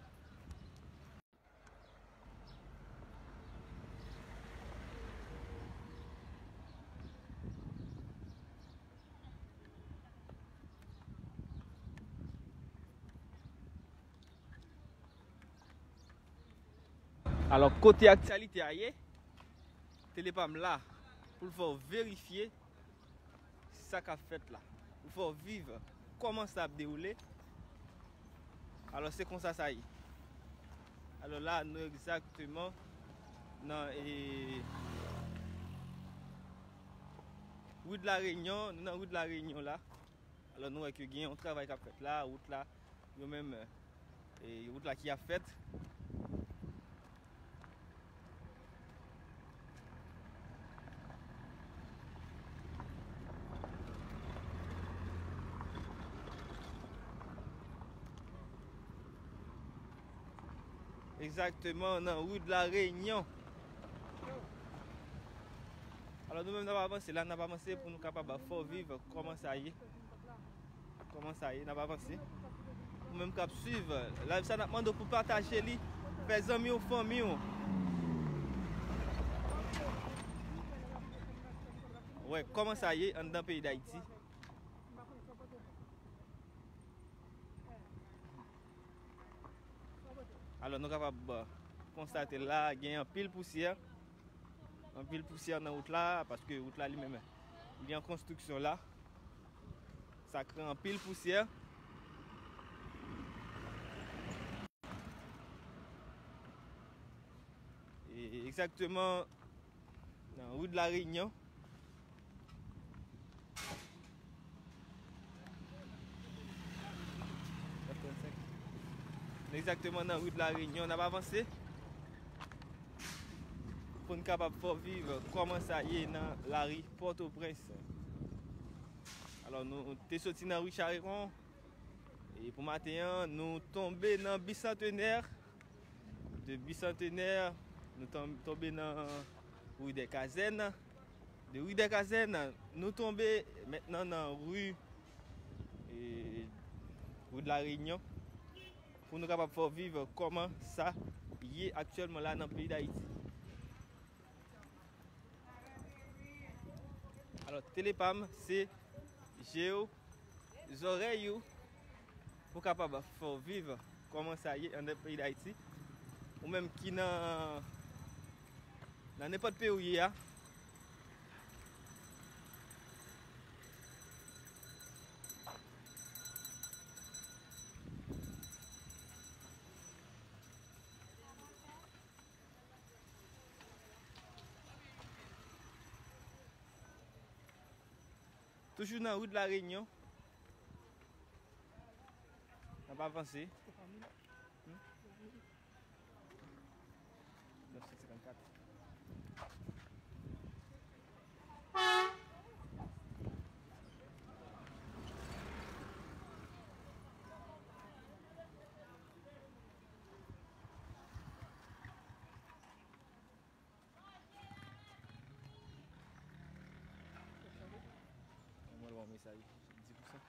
Alò, kote aktyalite a ye, Telepam la pou l fè w verifye sa k ap fèt la, pou l fè w viv kòman sa ap dewoule. Alò, se konsa sa ye. Alò, la, nou egzakteman nan, e, ri de la Reyinyon, nou nan ri de la Reyinyon la. Alò, nou wè ke gen yon travay k ap fèt la, wout la, yo menm, e, wout la ki ap fèt. Egzakteman nan ri de la Reyinyon. Alò, nou menm n ap avanse la, n ap avanse pou nou kapab fè w viv kòman sa ye. Kòman sa ye, n ap avanse. Ou menm k ap swiv live sa, n ap mande w pou pataje li, fè zanmi w, fanmi w wè kòman sa ye anndan peyi Dayiti. Alò, nou kapab, euh, konstate la, gen anpil pousyè. Anpil pousyè nan wout la, paske wout la li menm, li an konstriksyon la. Sa kreye anpil pousyè. E, egzakteman nan ri de la Reyinyon. Egzakteman nan ri de la Reyinyon, n ap avanse pou n kapab fè w viv kòman sa ye nan lari Pòtoprens. Alò, nou te soti nan ri Charekon, e pou maten an, nou tonbe nan Bisantenè. De Bisantenè, nou ton-, tonbe nan ri dè Kazèn. De ri dè Kazèn, nou tonbe mentnan nan ri, e, ri de la Reyinyon, pou nou kapab fè w viv kòman sa ye aktyèlman la nan peyi Dayiti. Alò, Telepam, se je w, zòrèy ou, pou kapab fè w viv kòman sa ye anndan peyi Dayiti. Ou menm ki nan, nan nenpòt peyi w ye a. Toujou nan ri de la Reyinyon. N ap avanse. Hmm? Nèf san senkannkat. Mwen voye yon mesaj, di pou san.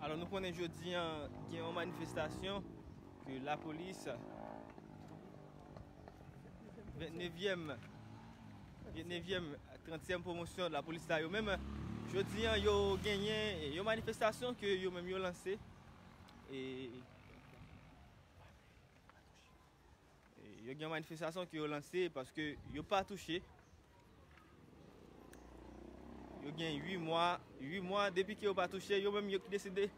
Alò, nou konnen jodi an gen yon manifestasyon ke lapolis vennnevyèm, vennnevyèm, trantyèm pwomosyon lapolis la, yo menm, jodi an, yo genyen yon manifestasyon ke yo menm yo lanse. E, e yo gen yon manifestasyon ke yo lanse paske yo pa touche. Yo gen uit mwa, uit mwa depi ke yo pa touche, yo menm yo ki deside,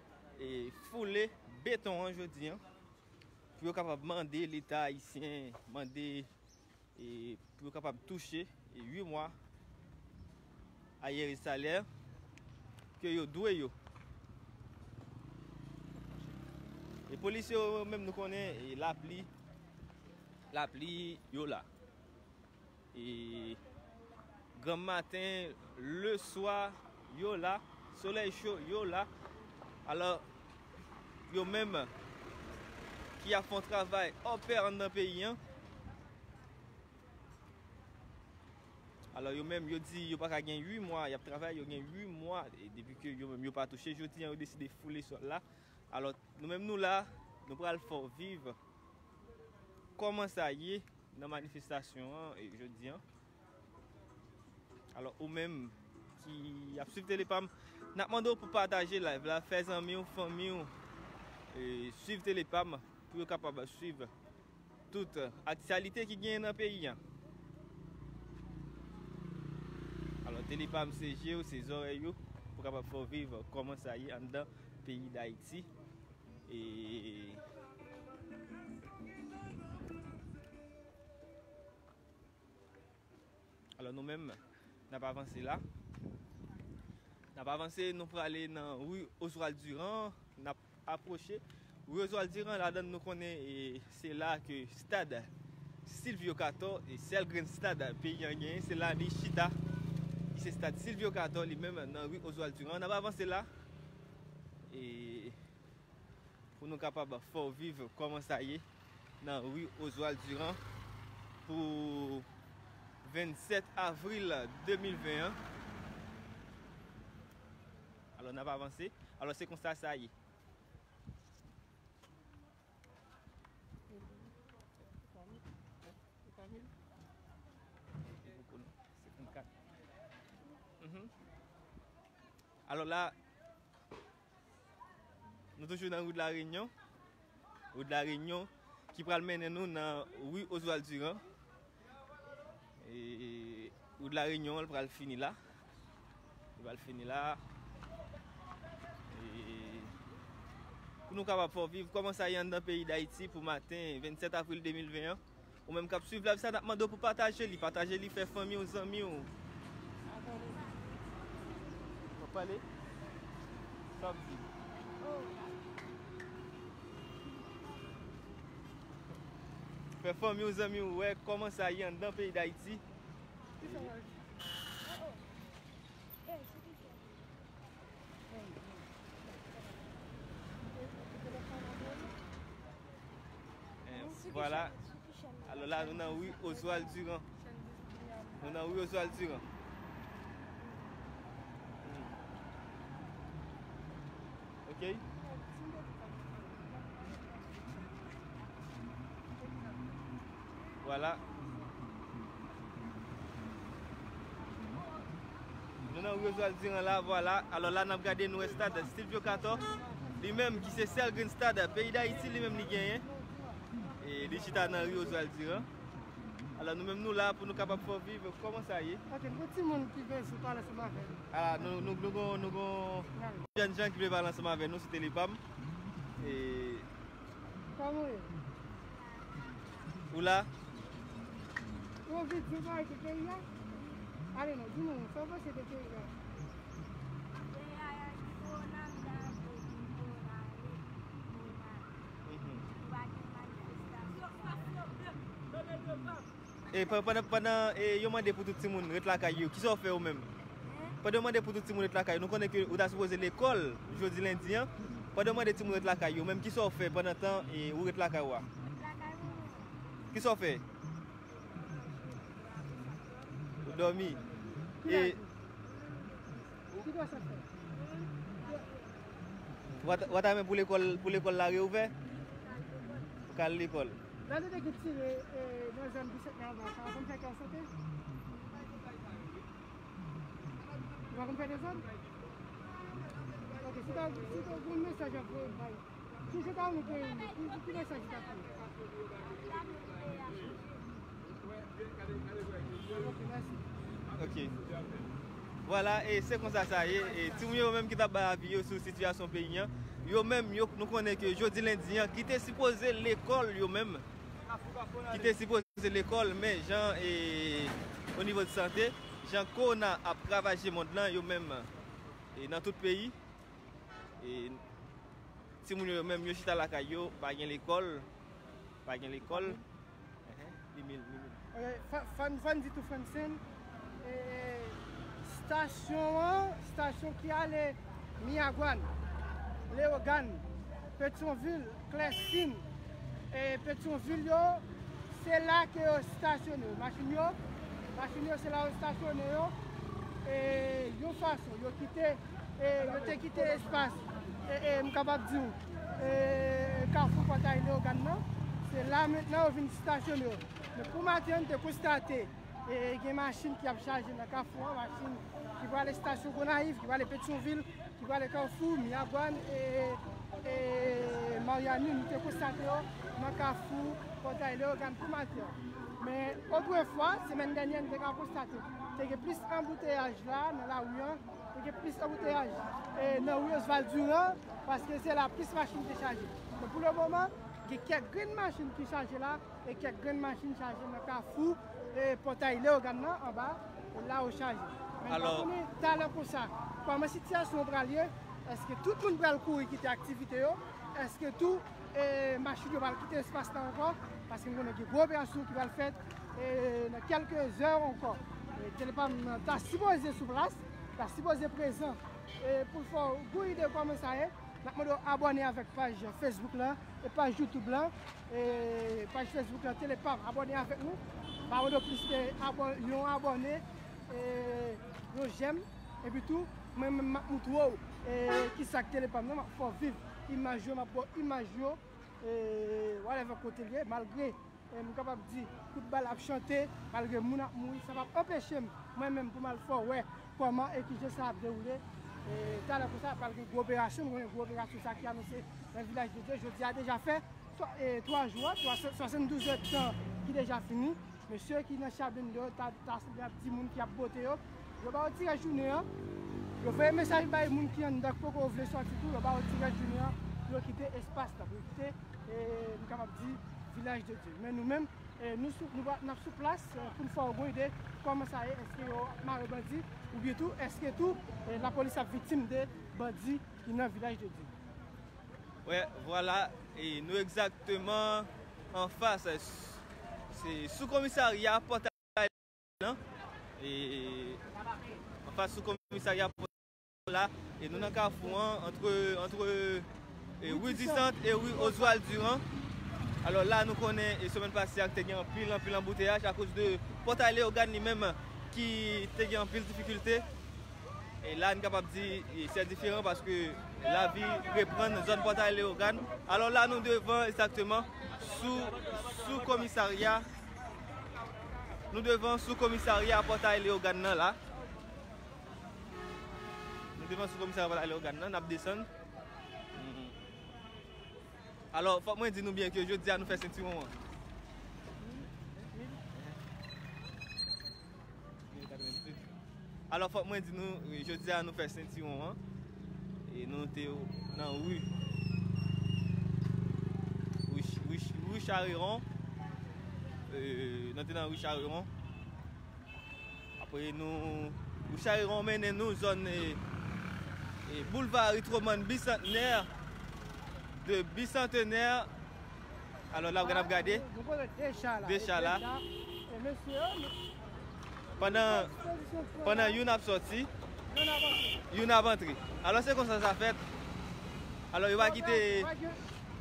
e, foule beton an jodi an, pou yo kapab mande Leta ayisyen, mande, e, pou yo kapab touche, e, uit mwa ayere salè ke yo dwe yo. E polisye yo menm, nou konnen, e, lapli, lapli, yo la. E granm maten, leswa, yo la, solèy cho, yo la. Alò, yo menm ki ap fè yon travay hors pair anndan peyi an. Alò, yo menm, yo di yo pa ka gen uit mwa, y ap travay, yo gen uit mwa, e depi ke yo menm yo pa touche, jodi an, yo deside foule sòl la. Alò, nou menm nou la, nou pral fè w viv kòman sa ye nan manifestasyon an, e, jodi an. Alò, ou menm ki ap swiv Telepam, n ap mande w pou pataje live la, fè zanmi w, fanmi w, e, swiv Telepam pou yo kapab swiv tout aktyalite ki genyen nan peyi a. Alò, Telepam se je w, se zòrèy ou, pou kapab fè w viv kòman sa ye anndan peyi Dayiti. E Alò, nou menm, n ap avanse la. N ap avanse, nou prale nan ri Oswald Durand, n ap apwoche. Ri Oswald Durand, ladan n nou konnen, e, se la ke stad Silvio Cator, e sèl grenn stad peyi an genyen, se la li chita. Li se stad Silvio Cator, li menm nan ri Oswald Durand. N ap avanse la. E pou nou kapab fè w viv kòman sa ye nan ri Oswald Durand pou vennsèt avril de mil ven an. Alò, n ap avanse. Alò, se konsa sa ye. Mhm. Alò la, nou toujou nan Rue de la Réunion. Rue de la Réunion ki pral mennen nou nan ri Oswald Durand. E Rue de la Réunion, li pral fini la. Li pral fini la. E pou nou kapab fè w viv kòman sa ye anndan peyi Dayiti pou maten vennsèt avril de mil ven an. Ou menm k ap swiv live sa, n ap mande w pou pataje li. Pataje li, fè fanmi w, zanmi w. W ap pale? Sa w ap di? Fè fanmi w, zanmi w wè kòman sa ye anndan peyi Dayiti. Eh, vwala. Alò la, nou nan ri Oswald Durand. Nou nan ri Oswald Durand. Hmm. Ok? Vwala. Nou nan ri Oswald Durand la, vwala. Alò la, n ap gade, nou wè stad Silvio Cator. Li menm ki se sèl grenn stad peyi Dayiti, li menm li genyen. E li chita nan ri Oswald Durand. Alò, nou menm nou la pou nou kapab fè w viv kòman sa ye. Ok, nou timoun ki vle sou pale ansanm avè nou. Ala, nou, nou, nou gon, nou gon jèn jan ki vle pale ansanm avè nou sou Telepam. E kòman w ye? Ou la? Ou anvi di yon bagay sou peyi a? Ale non, di nou, sa w panse de peyi a? Peyi a, y a di kowona, m ta anvi di kowona ale, kowona ale. Mhm. Ou pa gen manifestasyon. E pa-, pandan, pandan, e, yo mande pou tout timoun ret lakay yo, kisa w fè ou menm? Pandan yo mande pou tout timoun ret lakay yo, nou konnen ke ou ta sipoze lekòl jodi lendi an. Pandan yo mande timoun ret lakay yo, menm kisa w fè pandan tan, e, ou ret lakay ou a? Kisa w fè? Ou dòmi. E, W a ta, w a ta renmen pou lekòl, pou lekòl la reouvè? Ou ka al lekòl. Lè nou te gen tire, e, nan zòn Bisantnè anvan sa, w konn fè kè w sote? Ou pa konn fè dezòd? Ok, si ta, si ta gen mesaj ap voye bay. Ki jan ta renmen pou, pou, pou ki mesaj ou ta fè? Ok, mèsi. Ok. Vwala, e se konsa sa ye. E timoun yo menm ki t ap bay avi yo sou sitiyasyon peyi an, yo menm, yo, nou konnen ke jodi lendi an, ki te sipoze lekòl yo menm, ki te sipoze lekòl, men jan, e, o nivo de sante, jan kowona ap ravaje mond lan, yo menm, e, nan tout peyi, e, timoun yo, yo menm, yo chita lakay yo, pa gen lekòl, pa gen lekòl. Enhen, li mil, li mil. Ok, fò, fò n, fò n di tou, Francine, e, stasyon an, stasyon ki ale Miragwàn, Leyogàn, Petyonvil, Klèsin, e, Petyonvil yo, se la ke yo stasyone yo. Machin yo, machin yo, se la yo stasyone yo, e, yon fason, yo kite, e, yo te kite espas, e, e, m kapab di w, e, Kafou Pòtay Leyogàn nan, se la mentnan yo vin stasyone yo. Men pou maten an, n te konstate, e, gen machin ki ap chaje nan Kafou an, machin ki prale estasyon Gonayiv, ki prale Petyonvil, ki prale Kafou, Miragwàn, e, e, Maryani, nou te konstate yo nan Kafou Pòtay Leyogàn pou maten an. Men, otrefwa, semèn dènyè, n te ka konstate, te gen plis anbouteyaj la, nan lari an, te gen plis anbouteyaj, e, nan ri Oswald Durand, paske se la plis machin te chaje. Men pou le moman, gen kèk grenn machin ki chaje la, e kèk grenn machin chaje nan Kafou, e, Pòtay Leyogàn nan, anba, e, la yo chaje. Men n pa konnen talè konsa, kòman sitiyasyon an pral ye, èske tout moun pral kouri kite aktivite yo, èske tou, e, machin yo pral kite espas la ankò, paske n konnen gen gwo operasyon ki pral fèt, e, nan kèlke zè ankò. E, Telepam ta sipoze sou plas, ta sipoze prezan, e, pou l fè w gon ide kòman sa ye. N ap mande w abòne avèk paj Facebook la e paj YouTube la. E paj Facebook la, Telepam, abòne avèk nou. Pa mande w plis ke abò-, yon abòne, e, yon jèm. Epi tou, mwen menm m ap moutre w, e, kisa k Telepam nan, m ap fè w viv imaj yo, m ap ba w imaj yo, e, whatever kote l ye, malgre E, m kapab di, kout bal ap chante, malgre moun ap mouri, sa p ap anpeche m, mwen menm, pou m al fè w wè kòman e kijan sa ap dewoule. E, talè konsa, pral gen gwo operasyon, nou konnen gwo operasyon sa ki anonse nan Vilaj de Dye, jodi a deja fè twa, e, twa jou, twa, swasanndouz èdtan ki deja fini. Mesye ki nan cha blende yo, ta, ta sanble ap di moun ki ap bote yo, yo ba yo ti rès jounen an. Yo voye mesaj bay moun ki anndan ki poko vle sòti tou, yo ba yo ti rès jounen an, pou yo kite espas la, pou yo kite, e, m kapab di, Vilaj de Dye. Men nou menm, e, nou sou, nou pa, n ap sou plas, e, pou n fè w gon ide kòman sa ye, èske yo ap mare bandi, oubyen tou, èske tou, e, lapolis ap viktim de bandi ki nan Vilaj de Dye. Wè, vwala, e nou egzakteman anfas, e, s-, se sou komisarya Pòtay lan, e anfas sou komisarya Pòtay la, e nou nan kafou an, antre, antre, e, ri di Sant e ri Oswald Durand. Alò la, nou konnen, e, semèn pase a, te gen anpil, anpil anbouteyaj akoz de Pòtay Leyogàn li menm ki te gen anpil difikilte. E la, n kapab di, e, se diferan paske lavi reprann zòn Pòtay Leyogàn. Alò la, nou devan egzakteman sou, sou komisarya. Nou devan sou komisarya Pòtay Leyogàn nan la. Nou devan sou komisarya Pòtay Leyogàn nan, n ap desann. Mhm. Alò, fòk mwen di nou byen ke jodi a nou fè sentiwon an. Alò, fòk mwen di nou, jodi a nou fè sentiwon an. E nou te nan ri, ri, ri, ri Chareron. E, nou te nan ri Chareron. Apre nou, ri Chareron mennen nou zòn, e, e, boulva Ritroman Bisantnè, de Bisantenè. Alò, la, w ap gade. Nou konnen de cha la. De cha la. E mesye yo, pandan, pandan youn ap sòti, youn ap antre. Alò, se konsa sa fèt. Alò, yo pa kite,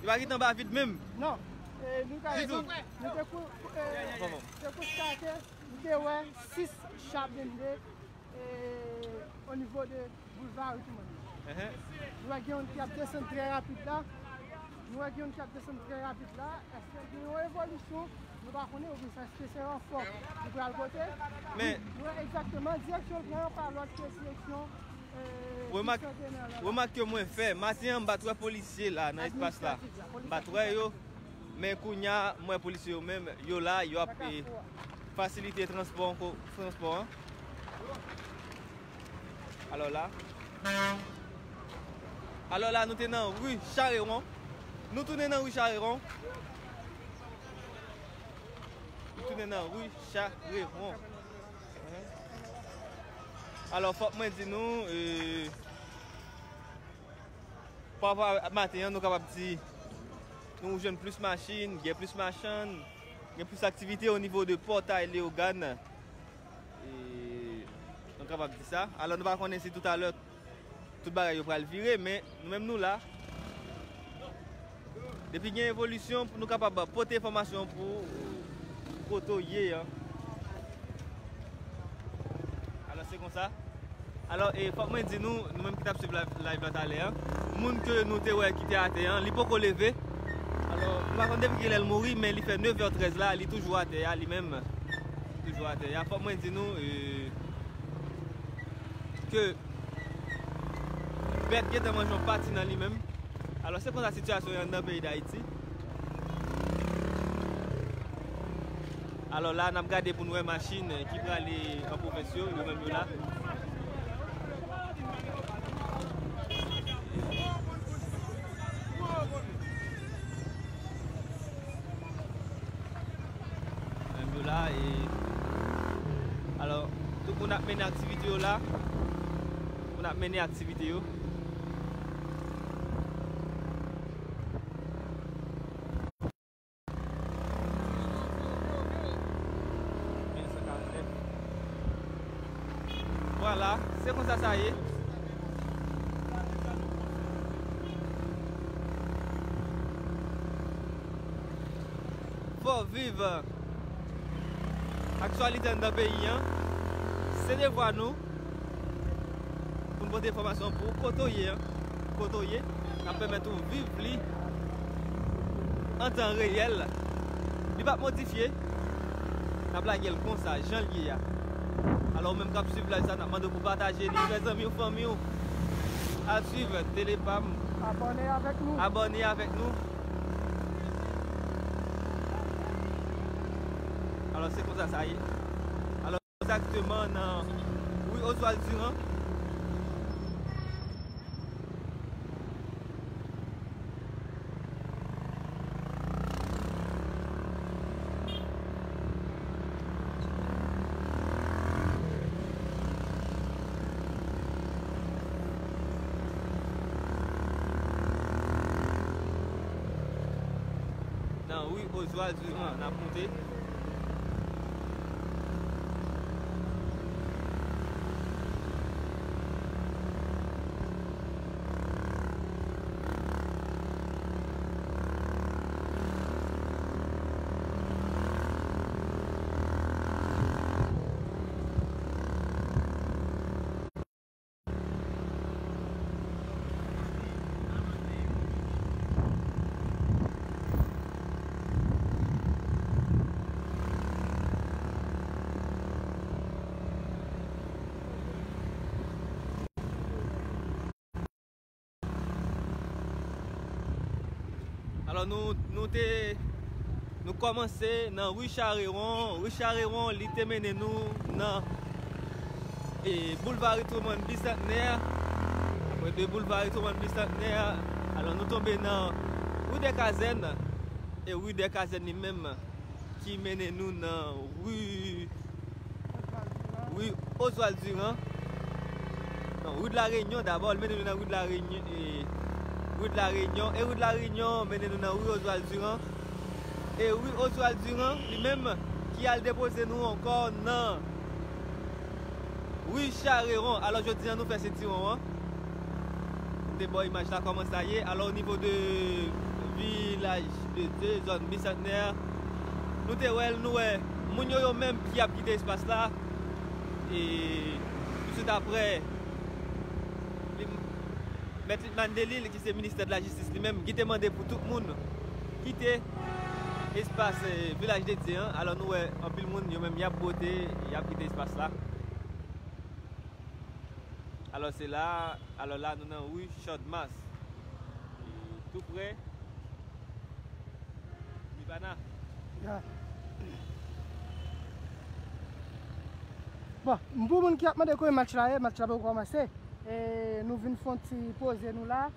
yo pa kite anba vid menm. Non. E, nou ka di tou, nou te kou-, kou-, e, te konstate, nou te wè sis cha blende, e, o nivo de boulva Ritroman. Nou wè gen youn ki ap desann trè rapid la. Nou wè gen youn ki ap desann trè rapid la. Èske gen yon evolisyon? Nou pa konnen, oubyen sa, èske se ranfò nou pral pote? Men nou wè egzakteman direksyon l pran an pa lòt ke direksyon, eh, Remake, remake ke mwen fè, maten an, m pa t wè polisye la nan espas la. M pa t wè yo. Men kounye a, m wè polisye yo menm, yo la, yo ap, eh, fasilite transpò, transpò an. Alò la. Alò la, nou te nan ri Charewon. Nou tounen nan ri Charewon. Nou tounen nan ri Charewon. Alò, fòk mwen di nou, eh, parapò a maten an, nou kapab di nou jwenn plis machin, gen plis machann, gen plis aktivite o nivo de pòtay Leyogàn. E nou kapab di sa. Alò, nou pa konnen si toutalè tout bagay yo pral vire, men nou menm nou la. Depi gen evolisyon, pou nou kapab pote enfòmasyon pou kote w ye an. Alò, se konsa. Alò, e fòk mwen di nou, nou menm ki t ap swiv live, live la talè an, moun ke nou te wè ki te atè an, li poko leve. Alò, nou pa konn depi kilè l mouri, men li fè nevè trèz la, li toujou atè a, li menm. Li toujou atè a. Fòk mwen di nou, e, ke bèt gentan manje yon pati nan li menm. Alò, se konsa sitiyasyon an nan peyi Dayiti. Alò, la, n ap gade pou n wè machin ki prale an pwovens yo, yo menm yo la. Menm yo la, e, alò, tout moun ap mennen aktivite yo la. Tout moun ap mennen aktivite yo. Vwala, se konsa sa ye. Fò viv aktyalite anndan peyi an. Se devwa nou pou n pote enfòmasyon pou ou kote w ye an. Kote w ye, n ap pèmèt ou viv li an tan reyèl. Li p ap modifye. N ap lage l konsa, jan l ye a. Alò, ou menm k ap swiv live sa, n ap mande w pou pataje li, fè zanmi w, fanmi w al swiv Tele Pam. Abòne avèk nou. Abòne avèk nou. Alò, se konsa sa ye. Alò, egzakteman nan ri Oswald Durand. Nan ri Oswald Durand, n ap monte. Alò, nou, nou te, nou kòmanse nan ri Charewon. Ri Charewon, li te mennen nou nan, e, boulvari Truman Bisantnè. Apre de boulvari Truman Bisantnè, alò, nou tonbe nan ri dè Kazèn. E ri dè Kazèn li menm, ki mennen nou nan ri, ri Oswald Durand. Non, ri de la Reyinyon dabò, li mennen nou nan ri de la Reyinyon, e, ri de la Reyinyon. E ri de la Reyinyon mennen nou nan ri Oswald Durand. E ri Oswald Durand, li menm, ki al depoze nou ankò nan ri Charewon. Alò, jodi a, nou fè sentiwon an. M te ba w imaj la, kòman sa ye. Alò, o nivo de Vilaj de Dye, zòn Bisantnè, nou te wè l, nou wè moun yo, yo menm ki ap kite espas la. E touswit apre, li, Mèt Litman Delil, ki se ministè de la jistis li menm, ki te mande pou tout moun kite espas, eh, Vilaj de Dye an. Alò, nou wè anpil moun, yo menm, y ap bwote, y ap kite espas la. Alò, se la, alò la, nou nan ri Chadmas. E tou prè Nibana. Ya. Bon, pou moun ki ap mande kote match la ye, match la poko kòmanse. E nou vin fè yon ti poze nou la.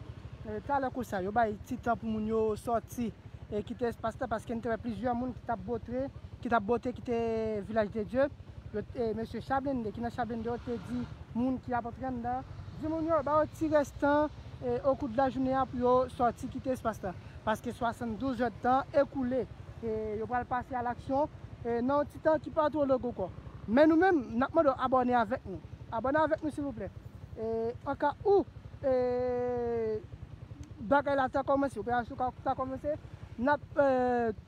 E talè konsa, yo bay ti tan pou moun yo sòti e kite espas la, paske n te wè plizyè moun ki t ap botre, ki t ap bote kite Vilaj de Dye. Yo, e, mesye Chablende, ki nan Chablende, yo te di moun ki ap antre anndan, di moun yo, ba yo ti rès tan, e, okou de lajounen an pou yo sòti kite espas la. Paske swasanndouz èdtan ekoule. E, yo pral pase a laksyon, e, nan yon ti tan ki pa twò long ankò. Men nou menm, n ap mande w abòne avèk nou. Abòne avèk nou, silvouplè. E, an ka ou, e, bagay la ta kòmanse, operasyon ka, ta kòmanse, n ap, e,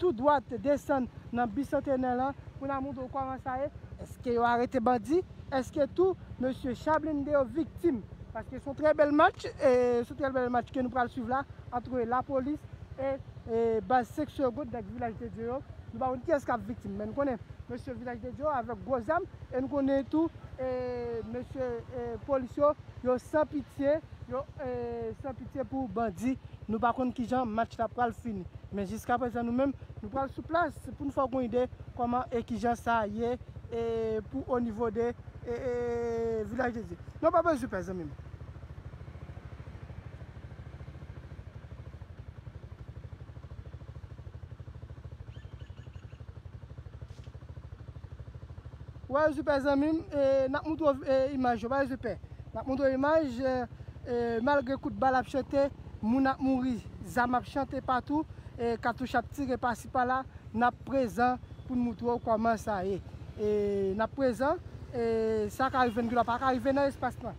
tou dwat desann nan Bisantenè lan pou n a montre w kòman sa ye. Èske yo arete bandi? Èske tou mesye Chablende yo viktim? Paske se yon trè bèl match, e se yon trè bèl match ke nou pral swiv la, ant lapolis e, e baz senk segonn nèg Vilaj de Dye yo. Nou pa konn kiyès k ap viktim, men nou konnen mesye Vilaj de Dye yo avèk gwo zam, e nou konnen tou, e mesye, e polis yo, yo san pitye, yo, e, san pitye pou bandi. Nou pa konn kijan match la pral fini. Men jiskaprezan nou menm, nou pral sou plas pou nou fè w gon ide kòman e kijan sa ye, e pou o nivo de, e, e, Vilaj de Dye. Nou pa bezwen pè, zanmi m. Ou pa bezwen pè, zanmi m, e, n ap montre w, e, imaj yo, pa bezwen pè. N ap montre w imaj, e, e, malgre kout bal ap chante, moun ap mouri, zam ap chante patou, e, katouch ap tire pasi pala, n ap prezan pou n montre w kòman sa ye. E, n ap prezan, e, sa ka rive n, ki pa ka rive nan espas lan.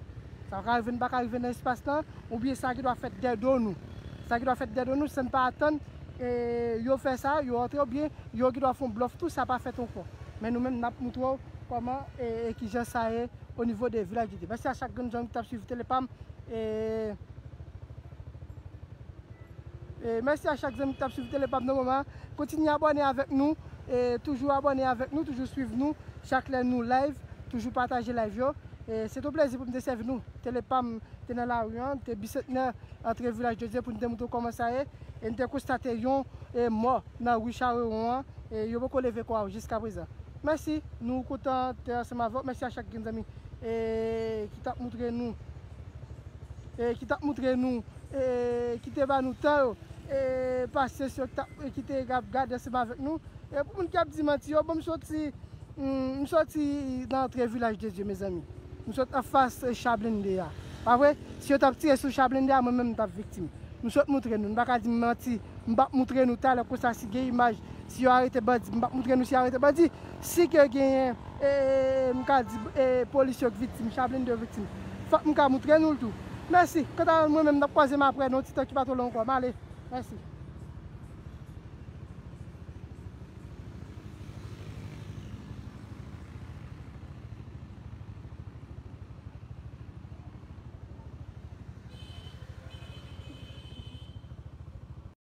Sa ka rive n, pa ka rive nan espas lan, oubyen sa ki dwa fèt dèyè do nou. Sa ki dwa fèt dèyè do nou, san n pa atann, e, yo fè sa, yo antre, oubyen yo ki dwa fè yon blòf tou, sa pa fèt ankò. Men nou menm, n ap montre w kòman, e, e kijan sa ye o nivo de Vilaj de Dye. Mèsi a chak grenn zanmi ki t ap swiv Tele Pam. E, e, mèsi a chak zanmi ki t ap swiv Tele Pam nan moman. Kontinye abòne avèk nou. E, toujou abòne avèk nou, toujou swiv nou. Chak lè nou live, toujou pataje live yo. E, se te yon plezi pou m te sèvi nou. Tele Pam te nan lari an, te Bisantnè, antre Vilaj de Dye pou n te montre w kòman sa ye. E n te konstate yon, e, mò nan ri Charewon an. E yo poko leve kò a yo jiskaprezan. Mèsi, nou kontan te ansanm avè w. Mèsi a chak grenn zanmi, e, ki t ap montre nou, e, ki t ap montre nou, e, ki te ba nou tan yo, e, pasyans yo, ki t ap, e, ki te ap gade ansanm avèk nou. E pou moun ki ap di manti yo, bon, m soti, mm, m soti nan antre Vilaj de Dye, mezanmi. M sot anfas, e, Chablende a. Pa vre? Si yo t ap tire sou Chablende a, mwen menm m t ap viktim. M sot montre nou, m pa ka di m manti. M p ap montre nou talè konsa si gen imaj, si yo arete bandi. M p ap montre nou si yo arete bandi. Si ke genyen, e, e, m ka di, e, polis yo k viktim, Chablende yo viktim. Fòk m ka montre nou l tou. Mèsi. Kanta mwen menm, n ap kwaze m apre nan yon ti tan ki pa twò long ankò. M ale. Mèsi.